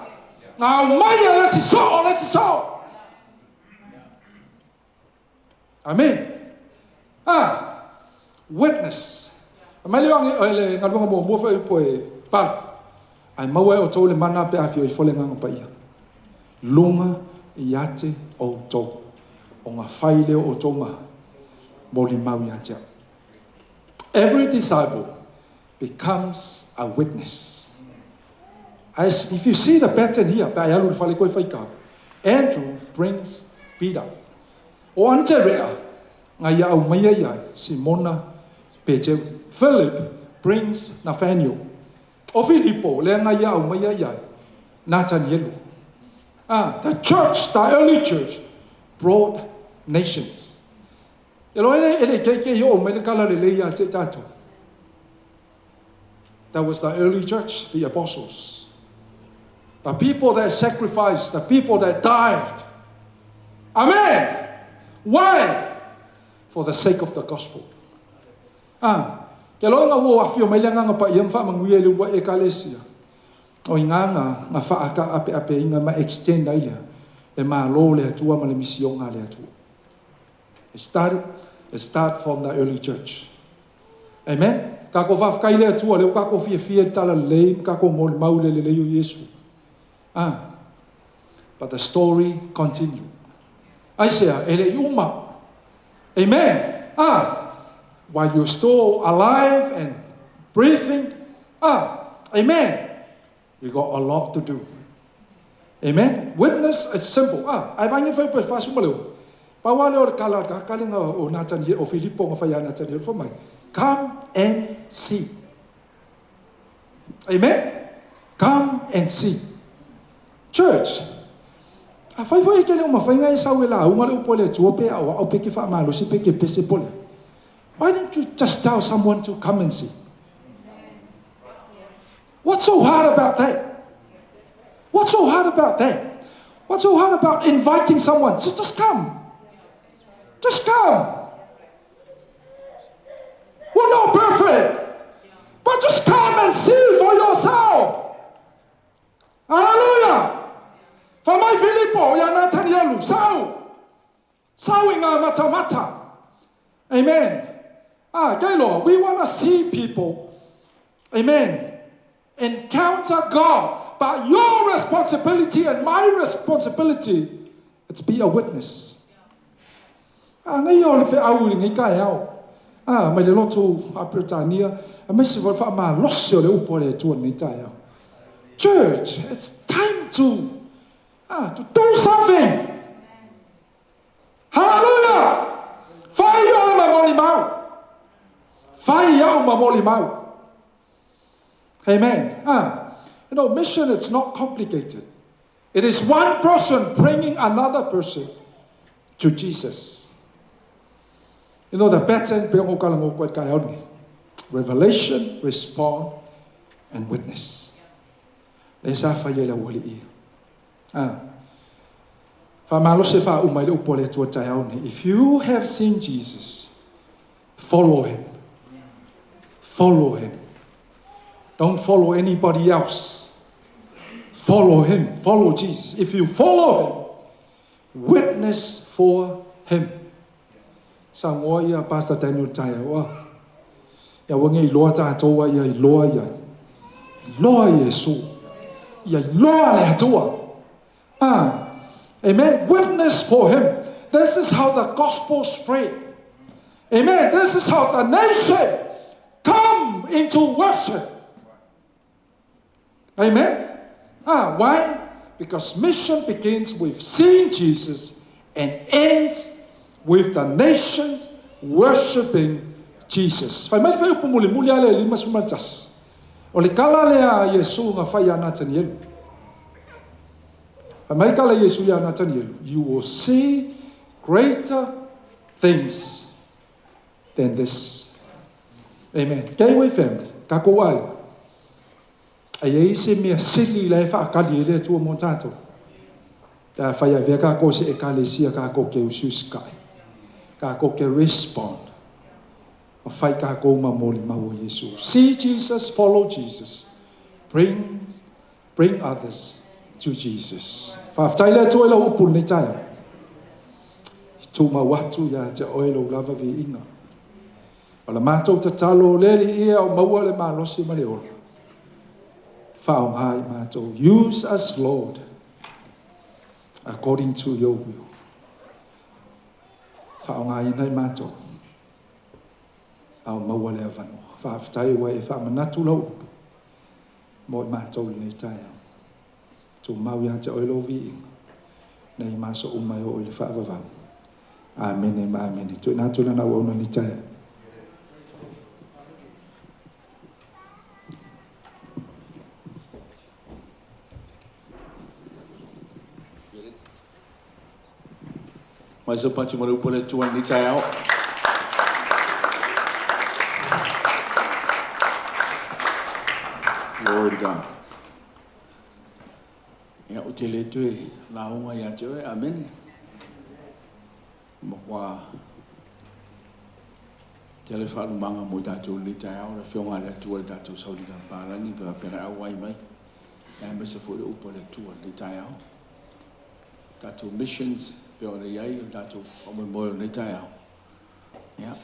Na aumai e le isi soo le isi soo. Amen. Ah, witness. Mai le o le galuega muamua foi upu e Paulo. Ae maua e outou le mana pe a fia ifo le Agaga Paia. Luga ia te outou. O nga fai lea o outou nga molimau ia te au. Every disciple becomes a witness. As if you see the pattern here, pe a e alu i le fale koe faitau, Andrew brings Peter. O Anderea, nga ia aumaia ia Simona Peteru. Philip brings Nathaniel. O Filipo, lea nga ia aumaia ia Natanielu. Ah, the church, the early church, brought nations. E loa e le ikeike i oo mai le kala lelei ia te tatou. That was the early church, the apostles. The people that sacrificed, the people that died. Amen! Why? For the sake of the gospel. Ah, ke loa nga ua afio mai le Agaga Paia ma faamanuia i le uluai Ekalesia, o i nga nga nga faakaapeapeina ma extend ai lea le Malo o le Atua ma le misioga a le Atua. It started, it start from the early church. Amen. Kākou faafetai i le Atua, lea ua kākou fiafia i le talalelei ma kākou molimau i le lelei o Iesu. Ah. But the story continue. Aisea, e le i uma. Amen. Ah. While you're still alive and breathing. Ah. Amen. You got a lot to do. Amen. Witness is simple. Ah, ae vaai nei fai upu e 40 ma le 6. Pau lava lea o le kala ka kalinga o Natanie, o Filipo na fai ia Natanielu, fai mai, Come and see. Amen. Come and see. Church, afai foi e ke le o mafai e sau e lauga le upu a le Atua pe aoao pe ke faamalosi pe ke pese po le a. Why don't you just tell someone to come and see? What's so hard about that? What's so hard about that? What's so hard about inviting someone? Just, just come. Just come. We're not perfect. But just come and see for yourself. Hallelujah. Fai mai Filipo ia Natanielu, sau. Sau i ngā matamata. Amen. Ah, kei loa, we want to see people, amen, encounter God. But your responsibility and my responsibility, it's be a witness. Manaia o le feau i lenei taeao, a, mai le lotu Faa-Peretania, aemaise foi le faamalosi o le upu a le Atua i lenei taeao. Church, it's time to, ah, to do something! Hallelujah! Fai oe ma molimau. Fai au ma molimau. Amen. Ah, you know, mission, it's not complicated. It is one person bringing another person to Jesus. You know, the pattern, revelation, respond, and witness. Le sa fai e le auali'i. Ah. Faamalosi e faauma ai le upu a le Atua taeao nei. If you have seen Jesus, follow him. Follow him. Don't follow anybody else. Follow him. Follow Jesus. If you follow him, witness for him. Saunoa ia Pastor Daniel taeao a. Ia aua ne i iloa tatou a ia iloa ia. Iloa Iesu. Ia iloa le Atua. Ah. Amen. Witness for him. This is how the gospel spread. Amen. This is how the nation come into worship. Amen. Ah, why? Because mission begins with seeing Jesus and ends with the nations worshiping Jesus. Fai mai le fuaiupu mulimuli lava lea e 51. O le tala lea a Iesu na fai ia Natanielu. Fai mai tala Iesu ia Natanielu, You will see greater things than this. Amen. Gateway family, tatou aiga, a i ai se mea sili la e faatali ai le Atua mo tatou? Pe afai avea tatou se Ekalesia tatou te usiusikai, tatou te respond, ma fai tatou ma molimau o Iesu. See Jesus, follow Jesus, bring, bring others to Jesus. Faafetai le Atua i lau upu lenei taeao. I tumau atu ia te oe lou lava viiga. O la matou tatalo, le Alii e, o maua le malosi ma le ola. Faaaoga i matou. Use us, Lord, according to your will. Faaaogaina i matou. A o maua le avanoa. Faafetai ua e faamanatu lau upu mo i matou i lenei taeao. Tumau ia te oe lou viiga, nei ma aso uma e oo i le faavavau. Amene ma amene. Tuuina atu lana auauna i lenei taeao. Mai se pati ma le upu a le Atua i lenei taeao. Glory to God. Ia, ou te le toe lauga ia te oe. Amene. Matua tele faalumaga mo i tatou i lenei taeao, le Afioga a le Atua i le tatou sauniga papalagi, pe faapea na auai mai, aemaise foi le upu a le Atua i lenei taeao. Tatou missions pei ona i ai o le tatou faamoemoe o lenei taeao. Ia,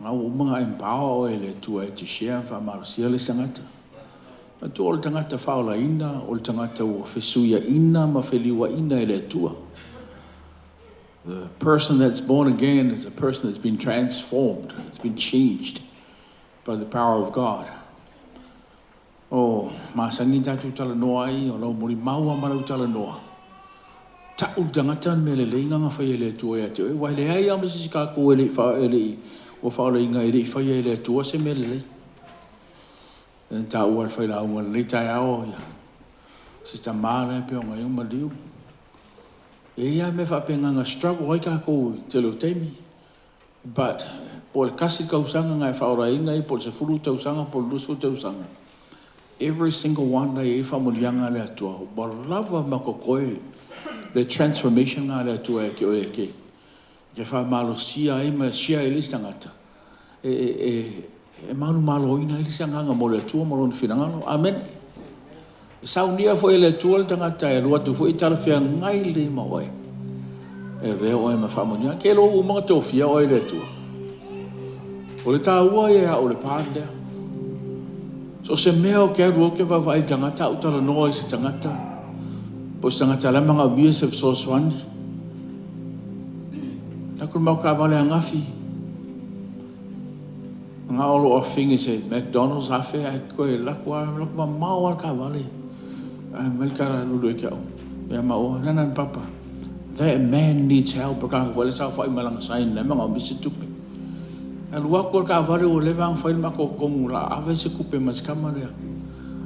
na ua uma ona empower oe e le Atua e te share ma faamalosia le isi tagata. Manatua o le tagata faaolaina, o le tagata ua fesuiaina ma feliuaina e le Atua. The person that's born again is a person that's been transformed, it's been changed by the power of God. O masani tatou talanoa ai, o lau molimau a ma lau talanoa. Ta'u le tagata le mea lelei na na faia e le Atua ia te oe, aua e leai lava ma se isi tatou e le i fa, e le i, ua faaolaina e le i faia e le Atua se mea lelei. Lea na taua e le failauga i lenei taeao ia se tama la e pei ona i ai ona maliu. E i ai lava mea faapena na struggle ai tatou i le tele o taimi. But, po o le tasi tausaga na e faaolaina ai, po o le 10 tausaga, po o le 20 tausaga, every single one la e i ai faamanuiaga a le Atua, ua lava ma totoe le transformation na a le Atua ia te oe e te, e te faamalosia ai ma share ai le isi tagata, e, e, e manumaloina ai le isi agaga mo le Atua ma Lona finagalo. Amene. E saunia foi e le Atua le tagata e alu atu foi e talafeagai lelei ma oe, e avea oe ma faamanuiaga. Ke lou uma na tofia oe e le Atua. O le taua ia ia au le part lea. So o se mea o ke alu au ke vaavaai i le tagata, au talanoa i se tagata, po o se tagata la e manaomia se fesoasoani. Atu le matou taavale ananafi, manao lou afafine i se McDonald's afe ae toe alu atu lava, alu atu mamao lava le taavale. Ae fai mai le tala a Lulu ia te au, ia maua, Nana and Papa, that man needs help. O le tagata foi lea e saofai ma lana sign la e manaomia se tupe. Alu atu le taavale ua leva ona fai le matou tonu o le a ave se tupe ma si tama lea.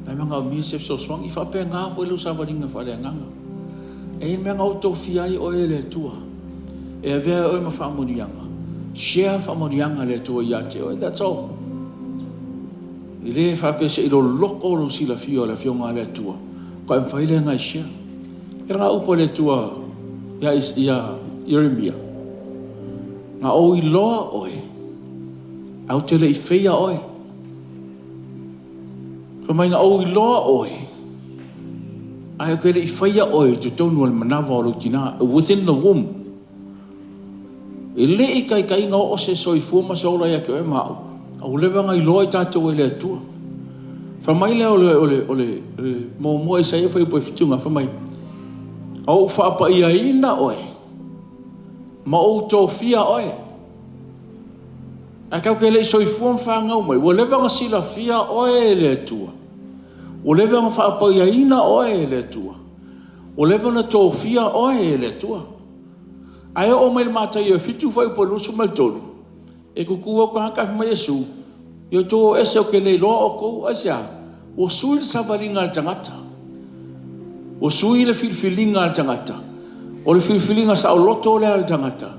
La e manaomia se fesoasoani. E faapena foi lau savaliga faaleagaga. E i ai le mea na ou tofia ai oe e le Atua e avea ai oe ma faamanuiaga. Share faamanuiaga a le Atua ia te oe. That's all. E le faapea se i loloto lou silafia o le Afioga a le Atua faatoa e mafai lea ona e share. E na upu a le Atua ia Ieremia, na ou iloa oe, ae ou te le i faia oe. Fai mai na ou iloa oe, ae ou te le i faia oe i totonu o le manava o lou tina, within the womb. E le i taitai ona oo se soifua ma se ola ia te oe ma au, a ua leva ona iloa i tatou e le Atua. Fai mai lea o le, o le, o le, le muamua Isaia fuaiupu e 7, fai mai, a ou faapaiaina oe, ma ou tofia oe, ae tatou te le i soifua ma fanau mai, ua leva ona silafia oe e le Atua. Ua leva ona faapaiaina oe e le Atua. Ua leva ona tofia oe e le Atua. Ae oo mai i le Mataio e 7 fuaiupu e 23, e tutu atu tagata ae fai mai Iesu, Ia outou o ese ou te le iloa outou. Aisea? Ua sui le savaliga a le tagata. Ua sui le filifiliga a le tagata. O le filifiliga saoloto lea a le tagata,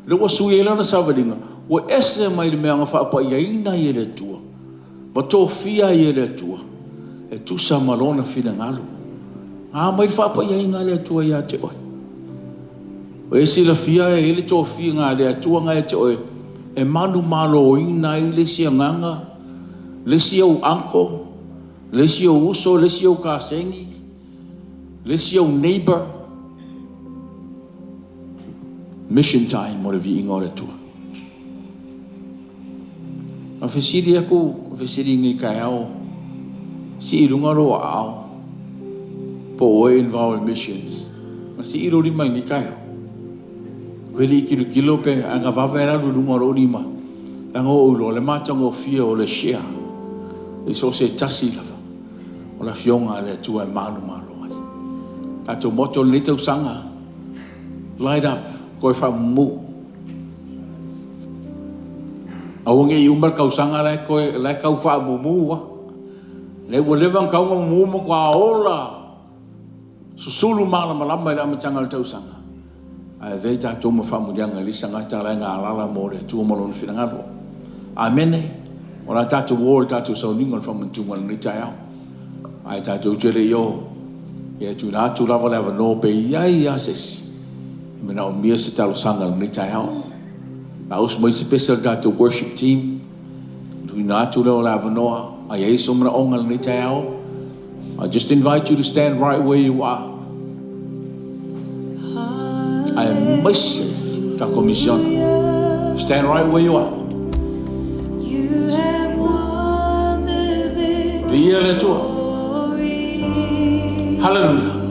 lea ua sui ai lana savaliga, ua ese mai le mea na faapaiaina ai e le Atua, ma tofia ai e le Atua, e tusa ma Lona finagalo. A mai le faapaiaina a le Atua ia te oe. O e silafia e i ai le tofiga a le Atua na ia te oe e manumaloina ai le isi agaga, le isi ou uncle, le isi ou uso, le isi ou kasegi, le isi ou neighbor. Mission time mo le viiga o le Atua. Na fesili aku, fesili nei taeao, sii i luga lou aao, po o oe involved in missions. Na sii lou lima i lenei taeao. Koe le i tilotilo pe ae na vave alu i luga o lou lima, leaga ua ou iloa le matagofie o le share i so o se tasi lava o le Afioga a le Atua e manumalo ai. Tatou motto o lenei tausaga, light up, toe faamumu. Aua ne i uma le tausaga la e toe la e tau faamumu lava. Lea ua leva ona tatau ona mumu matua ola susulu malamalama i le amataga o le tausaga. Ae avea i tatou ma faamanuiaga i le isi tagata la e galala mo le Atua ma Lona finagalo. Amene. O le a tatou o i le tatou sauniga o le faamanatuga i lenei taeao. Ae tatou te le i o, ia e tuuina atu lava le avanoa pe i ai lava se isi e manaomia se talosaga i lenei taeao. Saausi mai se pese a le tatou worship team, tuuina atu lea o le avanoa, a i ai sou manaoga i lenei taeao, I just invite you to stand right where you are. Aemaise tatou misiona. Stand right where you are. Viia le Atua. Hallelujah.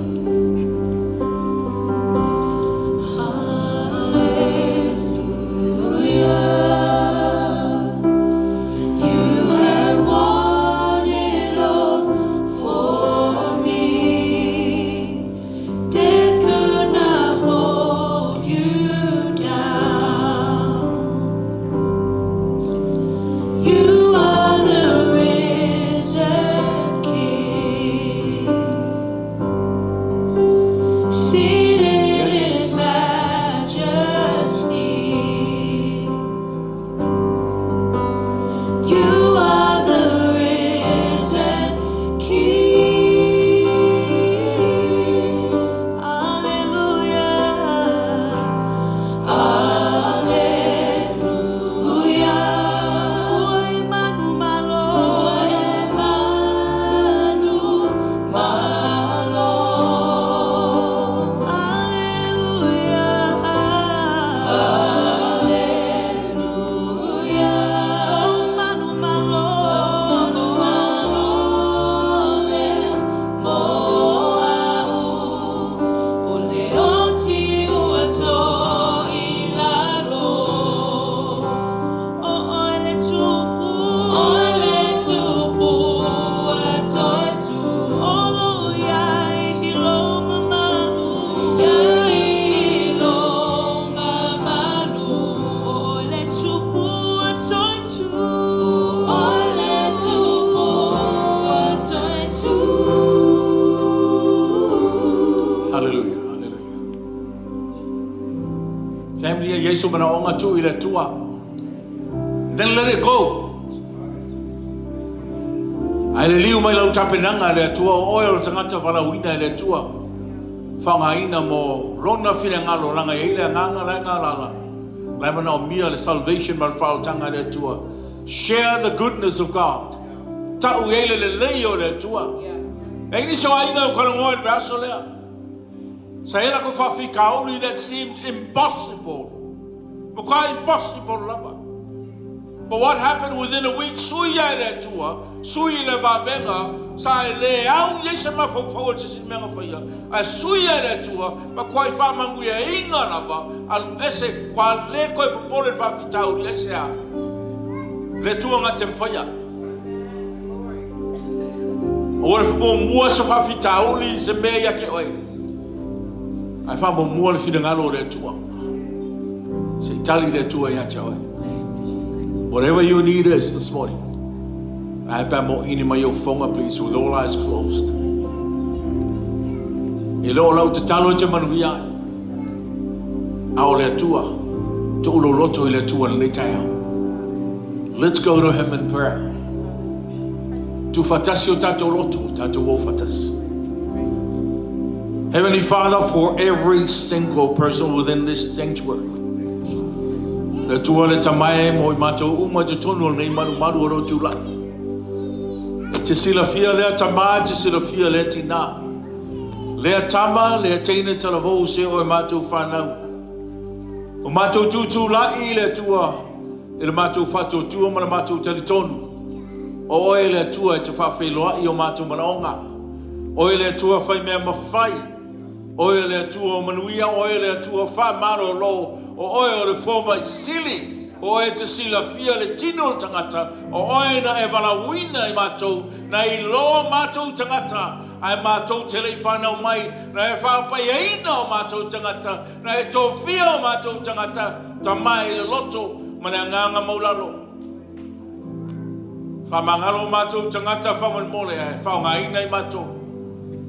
I ai sou manaoga, tuu i le Atua. Then let it go. Ae liliu mai lau tapenaga e le Atua, o oe o le tagata valaauina e le Atua, faaaogaina mo Lona finagalo, leaga e i ai le Agaga la e galala, la e manaomia le salvation ma le faaolataga e le Atua. Share the goodness of God. Tau i ai le lelei o le Atua. E i ai nisi o aiga ua talanoa i le vaiaso lea. Sa i ai latou faafitauli that seemed impossible. Matua impossible lava. But what happened within a week, sui ia e le Atua, sui i le vavega, sa e le au i ai se mafaufau o se isi mea na faia, ae sui ia e le Atua, matuai faamanuiaina lava, alu ese, ua le toe popole i le faafitauli, aisea? Le Atua na te mafaia. Aua le faamuamua se faafitauli i se mea ia te oe, ae faamuamua le finagalo o le Atua. Se i tali le Atua ia te oe. Whatever your need is this morning, ae pe a moini mai ou fofoga, please, with all eyes closed. E le o lau tatalo e te manuia ai, a o le Atua, tuu lou loto i le Atua i lenei taeao. Let's go to Him in prayer. Tuufaatasi o tatou loto, tatou o faatasi. Heavenly Father, for every single person within this sanctuary, le Atua le Tama e mo i matou uma i totonu o lenei malumalu o lou tulai. E te silafia lea tama, e te silafia lea tinā. Lea tama, lea teine talavou se o e matou whanau. O matou tutulai i le Atua, i le matou faatuatua ma le matou talitonu. O oe le Atua e te faafeiloai i o matou manaoga. Oe le Atua fai mea mafai. Oe le Atua o manuia, Oe le Atua faamalolo, o Oe o le fomai sili, o Oe e te silafia le tino o le tagata, o Oe na e valaauina i matou, na iloa matou tagata, ae matou te le i fanau mai, na e faapaiaina o matou tagata, na e tofia o matou tagata, Tama i le loto ma le agaga maulalo. Faamagalo o matou tagata faamolemole ae faaaogaina i matou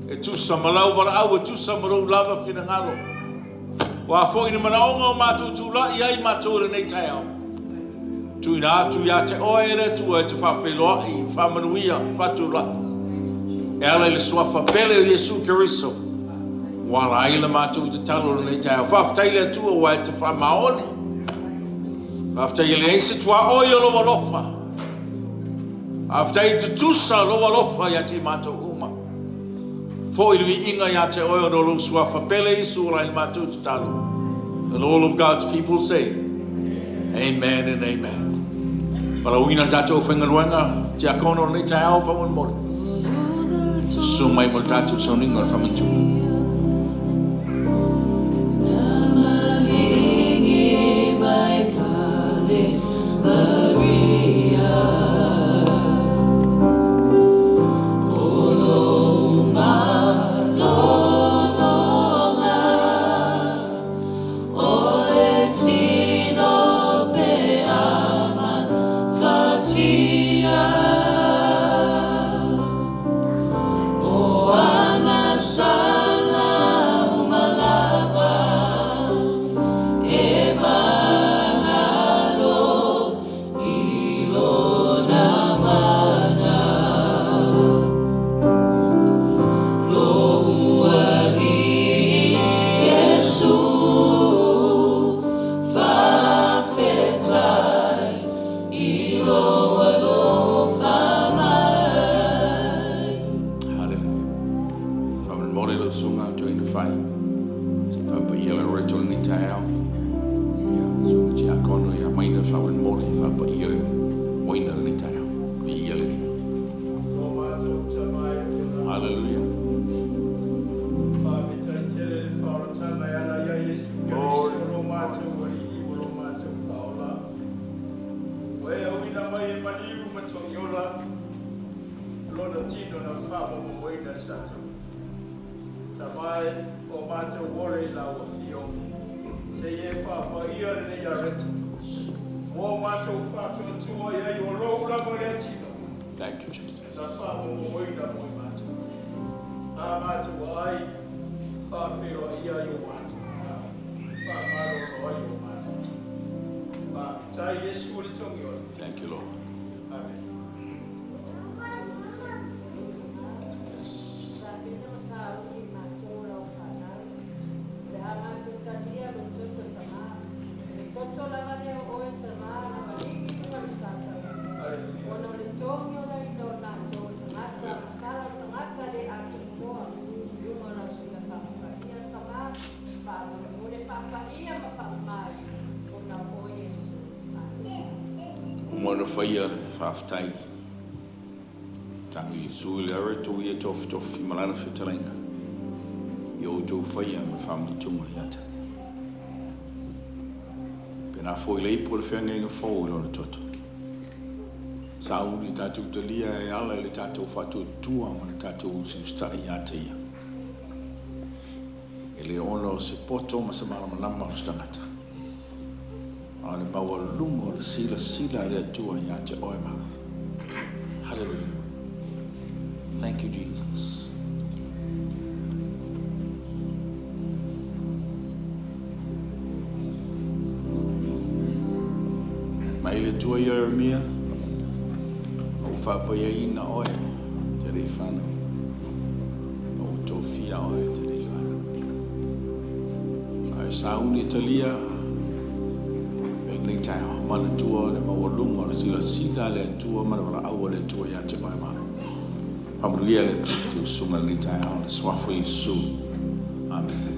e tusa ma lau valaau, e tusa ma lou lava finagalo. Ua foi ni manaoga o matou tulai ai matou i lenei taeao. Tuuina atu ia te oe e le Atua e te faafeiloai, faamanuia, faatulai. E ala i le suafa pele o Iesu Keriso, ua ala ai le matou tatalo i lenei taeao. Faafetai i le Atua ua e te faamaoni. Faafetai e leai se tuaoi o lou alofa. Faafetai i tutusa lou alofa ia te i matou uma. Foi le viiga ia te oe ona o lou suafa pele Iesu o la i matou tatalo. And all of God's people say, Amen and amen. Valaauina tatou faigaluega, tiakono o lenei taeao faamolemole. Susu mai mo le tatou sauniga o le faamanatuga. Hallelujah. Faamolemole lau susuga toeaina fai. Se i faapaia le loreto i lenei taeao. Ia, susuga tiakono ia maina faamolemole i faapaia i le moina i lenei taeao. Viia le Alii. Hallelujah. Faafetai tele le faaolataga e ala ia Iesu Keriso lo matou Alii ma lo matou Faaola. Ua e auina mai e maliu ma togiola lona tino na faamomomoina sa taua. Tama e, o matou ole i lau afio, se i e faapaia lenei areta. Mo matou faatuatua i ai o lou lava lea tino. Thank you, Jesus. Na faamomomoina mo i matou. A matou ai, faafeiloai ai o matou manaoga, faamalolo ai o matou. ona faia le faafetai Tago Iesu i le ara tou ia tofitofi ma lana fetalaiga i o outou faia ma faamaituga ia te Ia. Pena foi le ipu o le feagaiga fou i lona toto. Sauni tatou talia e ala i le tatou faatuatua ma le tatou usiusitai ia te Ia. E le ona o se poto ma se malamalama o se tagata, a o le maualuga o le silasila a le Atua ia te oe ma au. Hallelujah. Thank you, Jesus. Mai le Atua ia Ieremia, na ou faapaiaina oe te le i fanau. Na ou tofia oe te le i fanau. Ae sauni e talia e lenei taeao, manatua le maualuga o le silasila a le Atua ma le valaau a le Atua ia te oe ma au. Faamanuia le Atua i te usuga i lenei taeao i le suafa o Iesu. Amene.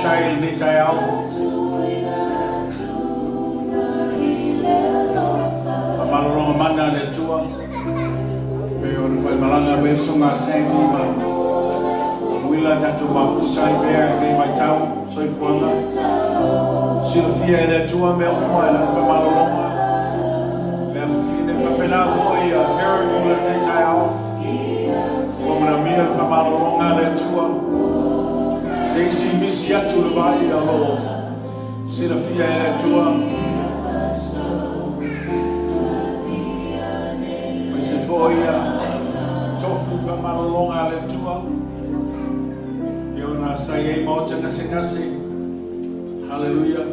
Shai i lenei taeao. Faamalologa mana a le Atua, pei ona faimalaga mai le Susuga a Sandy ma Uila tatou mafuta ai pea i lenei vaitau soifuaga. Silafia e le Atua mea uma i lana faamalologa. Le afafine faapena foi a Miracle i lenei taeao. Ua manaomia le faamalologa a le Atua. Se isi misi atu le vaai o lo o silafia e le Atua. Aemaise foi ia tofu faamalologa a le Atua. E ona sa i ai maota gasegase. Hallelujah.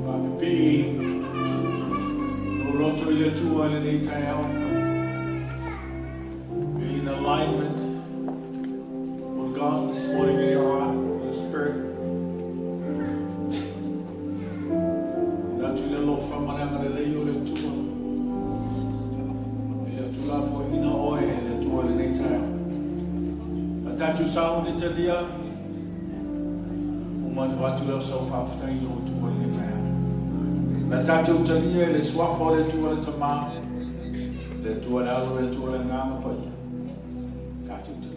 Faapipii lou loto i le Atua i lenei taeao. Be in alignment with God this morning in your heart, in your spirit. Manatu i le alofa ma le agalelei o le Atua. E le o tuulafoaiina oe e le Atua i lenei taeao. A tatou sauni talia, uma ona avatu lea o sau faafetai i lou Atua i lenei taeao. Na tatou talia i le suafa o le Atua le Tama, le Atua le Alo, le Atua le Agaga Paia. Tatou talia.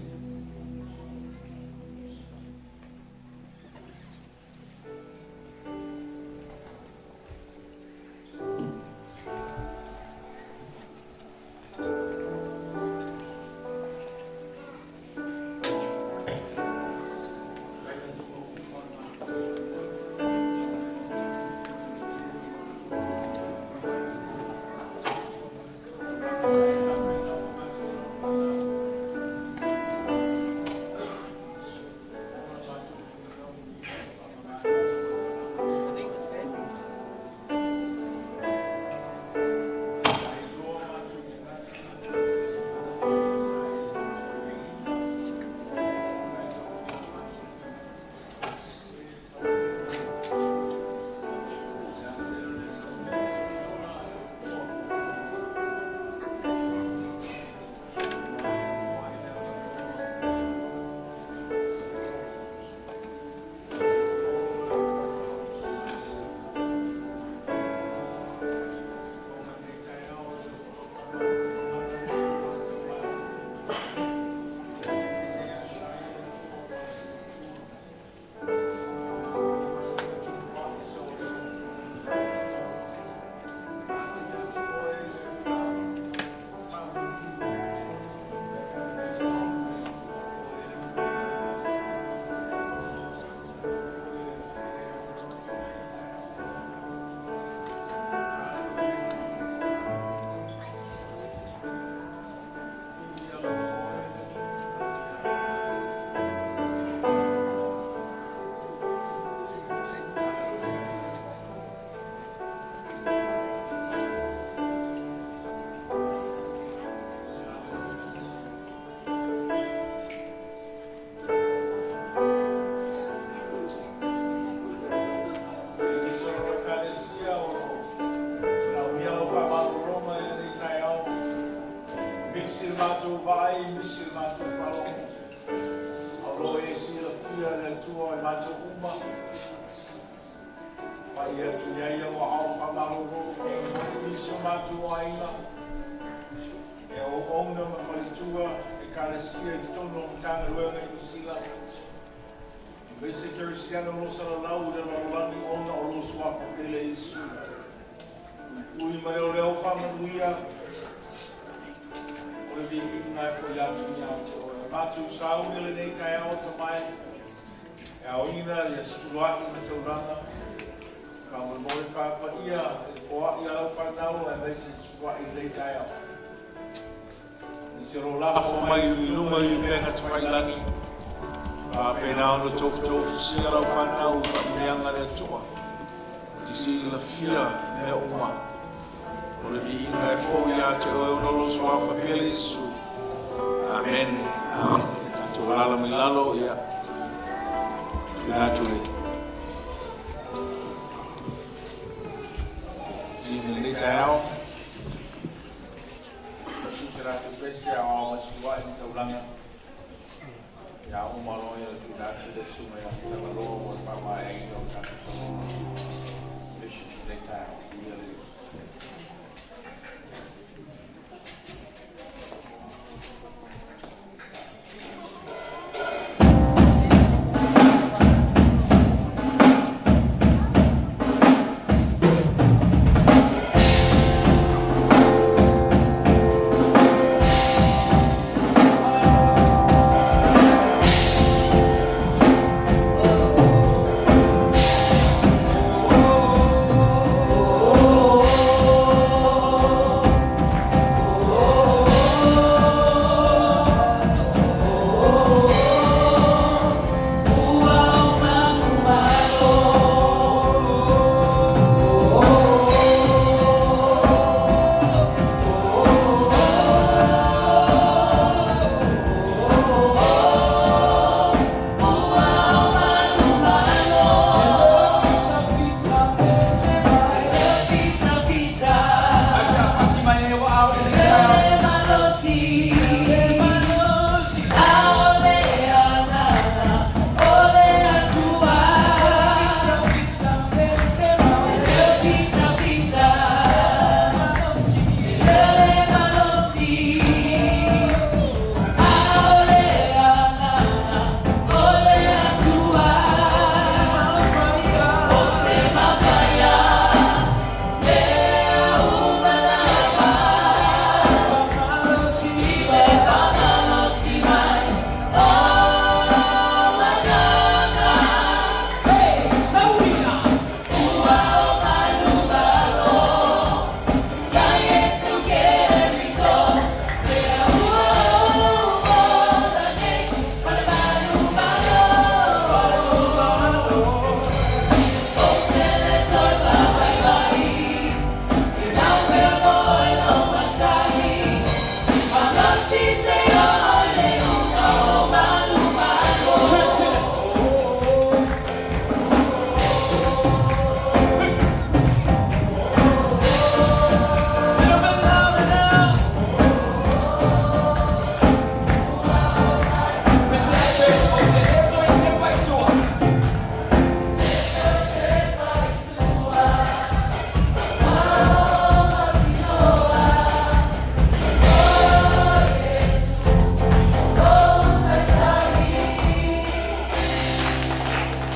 I nisi o Ekalesia o lo o manaomia lau faamalologa i lenei taeao, misi le matou vaai, misi le matou faalogo, a o lo o e silafia e le Atua i matou uma, pai atu i ai lau aao faamalolo i nisi o matou aiga, e auauna ma faletua Ekalesia i totonu o Matagaluega i Niu Sila. Aemaise Kerisiano o lo o salalau i le lalolagi ona o lou suafa pele Iesu. Puipui ma leoleo faamanuia o le viiga e foi atu ia te oe. A matou sauni lenei taeao tamae, e aoina ia sutulua'i ma taulaga, faamoemoe faapaia i le foa'i a lau fanau aemaise sutulua'i i lenei taeao. I se lo lafo mai i luma i upega tafailagi, faapena ona tofutofusia lau fanau i faamanuiaga a le Atua, e te silafia mea uma o le viiga e fou ia te oe ona o lou suafa pele Iesu. Amene. Amene. Tatou alaala mai lalo, ia tuuina atu le team i lenei taeao. Eseese aoao mai sulua'i ma taulaga, ia uma loa ia ona tuuina atu lea i le Susuga ia Talaloa mo le faamaeaina o le tatou saunoaga mission i lenei taeao. Viia le Alii.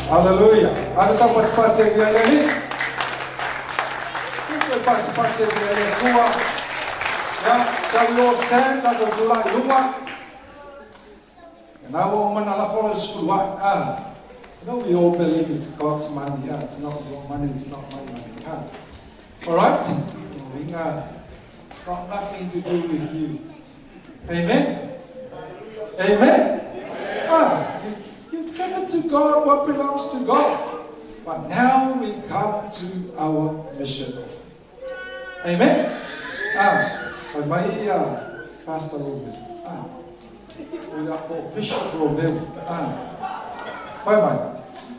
Hallelujah. Ave sau patipati ai le Alii. Tupu e patipati ai le Atua. Ya, shall we all stand? Tatou tulai i luma. And now ua uma na lafo le sefulu ai. Ah. You know we all believe it's God's money. Ah, it's not your money, it's not my money. Ah. All right? It's got nothing to do with you. Amen? Amen? Ah, you give it to God what belongs to God. But now we come to our mission offering. Amen? Ah, fai mai ia Pastor Romeo. Ah, o ia po Bishop Romeo. Ah, fai mai,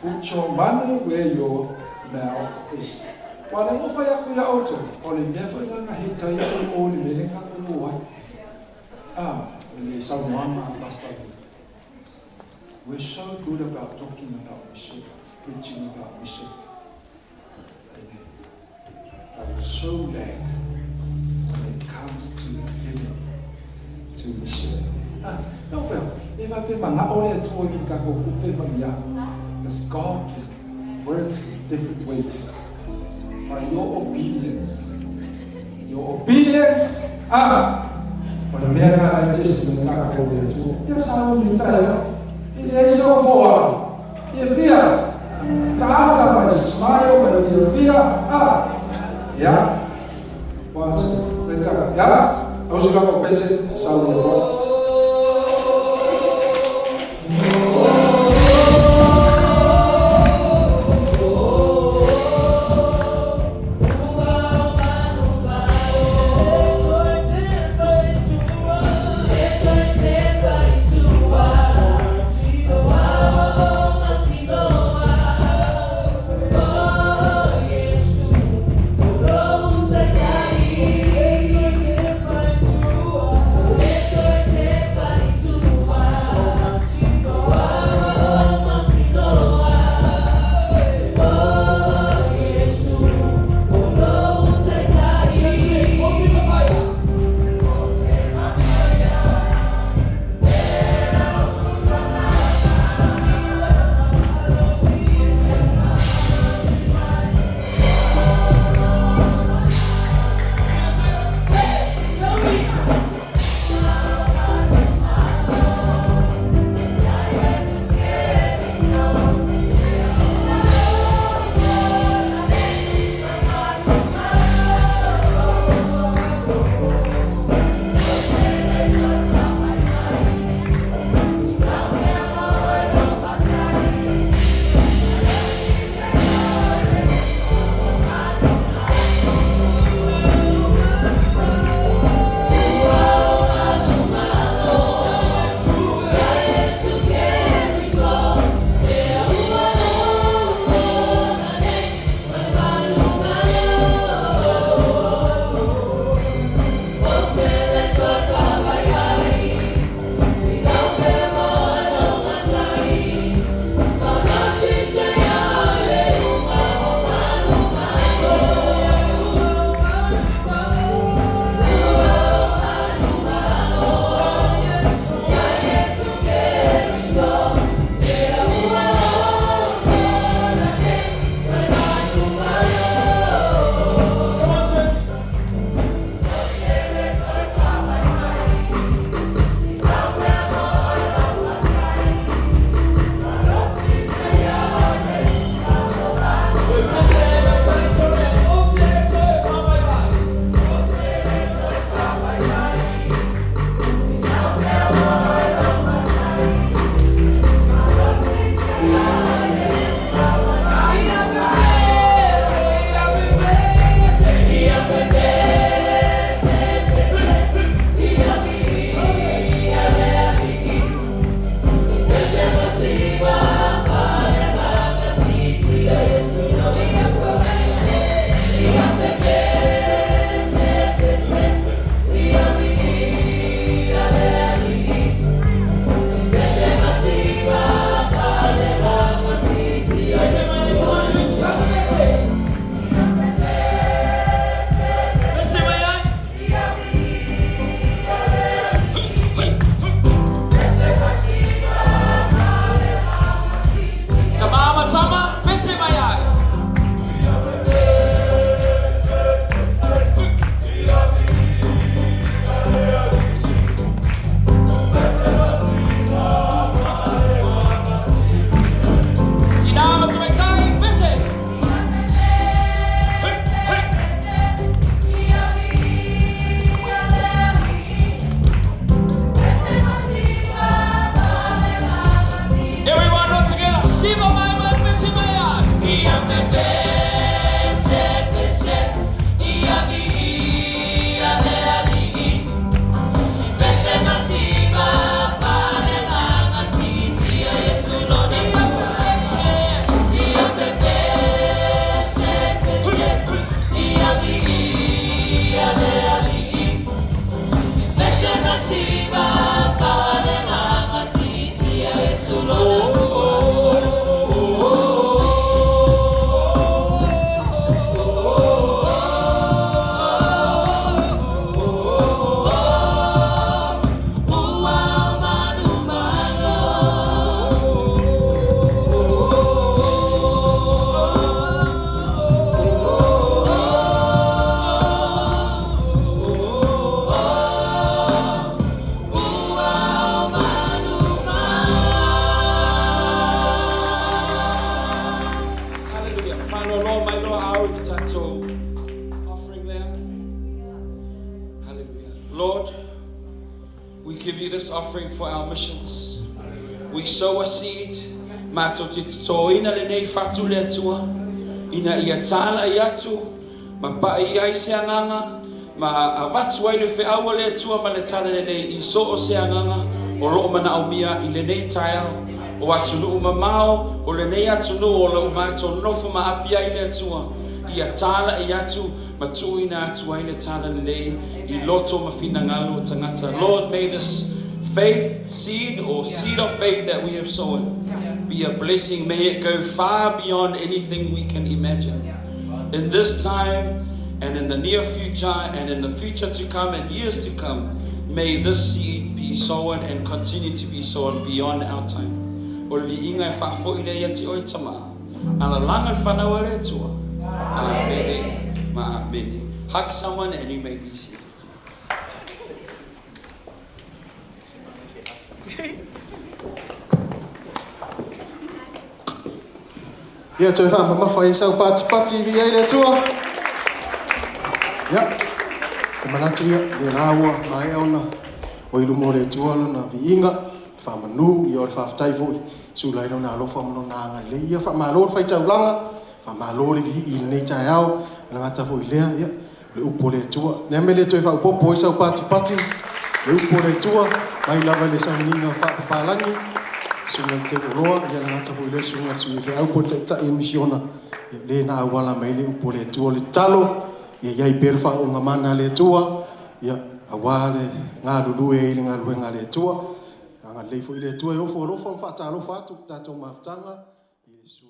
put your money where your mouth is. Ua le o fai aku ia outou, o le mea foi nga hei tai o o le mele nga o ai. Ah, le saunoaga a Pastor Romeo. We're so good about talking about mission, preaching about mission. Amen. But we're so lack when it comes to giving to mission. Ah, no, well, if I pe mana o le Atua i ka ko kupe mai because God can work different ways. By your obedience. Your obedience, ah, o le mea lena ai Jesi ma le ngaka o le Atua. Ia sa o ni tai a, e leai se ofoa, fiafia, taata mai smile mai fiafia, ah, ia, ua se, le kaka, ia, au se kaka o pese, sa o le Atua. offering for our missions. We sow a seed, matou te totoina lenei fatu le Atua, ina ia talai atu ma pa'i ai se agaga, ma avatu ai le feau a le Atua ma le Talalelei i so o se agaga o lo o manaomia i lenei taeao. O atunuu mamao, o lenei atunuu o lo o matou nofo ma api ai le Atua, ia talai atu ma tuuina atu ai le Talalelei i loto ma finagalo o tagata. Lord, may this faith seed or seed of faith that we have sown be a blessing. May it go far beyond anything we can imagine. In this time and in the near future and in the future to come and years to come, may this seed be sown and continue to be sown beyond our time. O le viiga e faafoi lea ia te oe Tama. Alalaga le fanau a le Atua. Amene ma amene. Hug someone and you may be seated. Ia toe faamamafa ai sau patipati i viia ai le Atua. Ia, te manatu ia, lea la ua maea ona o i luma o le Atua lona viiga, le faamanu, ia o le faafetai foi, sula ai lona alofa ma lona agalelei. Ia faamalo le faitaulaga, faamalo le vii i lenei taeao, e le gata foi i lea, ia, le upu o le Atua. O le a mea e le toe faaopoopo ai sau patipati, le upu o le Atua, mai lava i le sauniga faapapalagi, susuga i le Teuoloa, ia le gata foi i lea, susuga i le Sui Feau po o le Taitai o le Misiona, ia le na auala mai le upu o le Atua. O le tatalo, ia i ai pea le faauuga mana a le Atua, ia, aua le galulue ai i le galuega a le Atua. Agalelei foi le Atua e ofo alofa ma faatalofa atu i le tatou mafutaga i le susu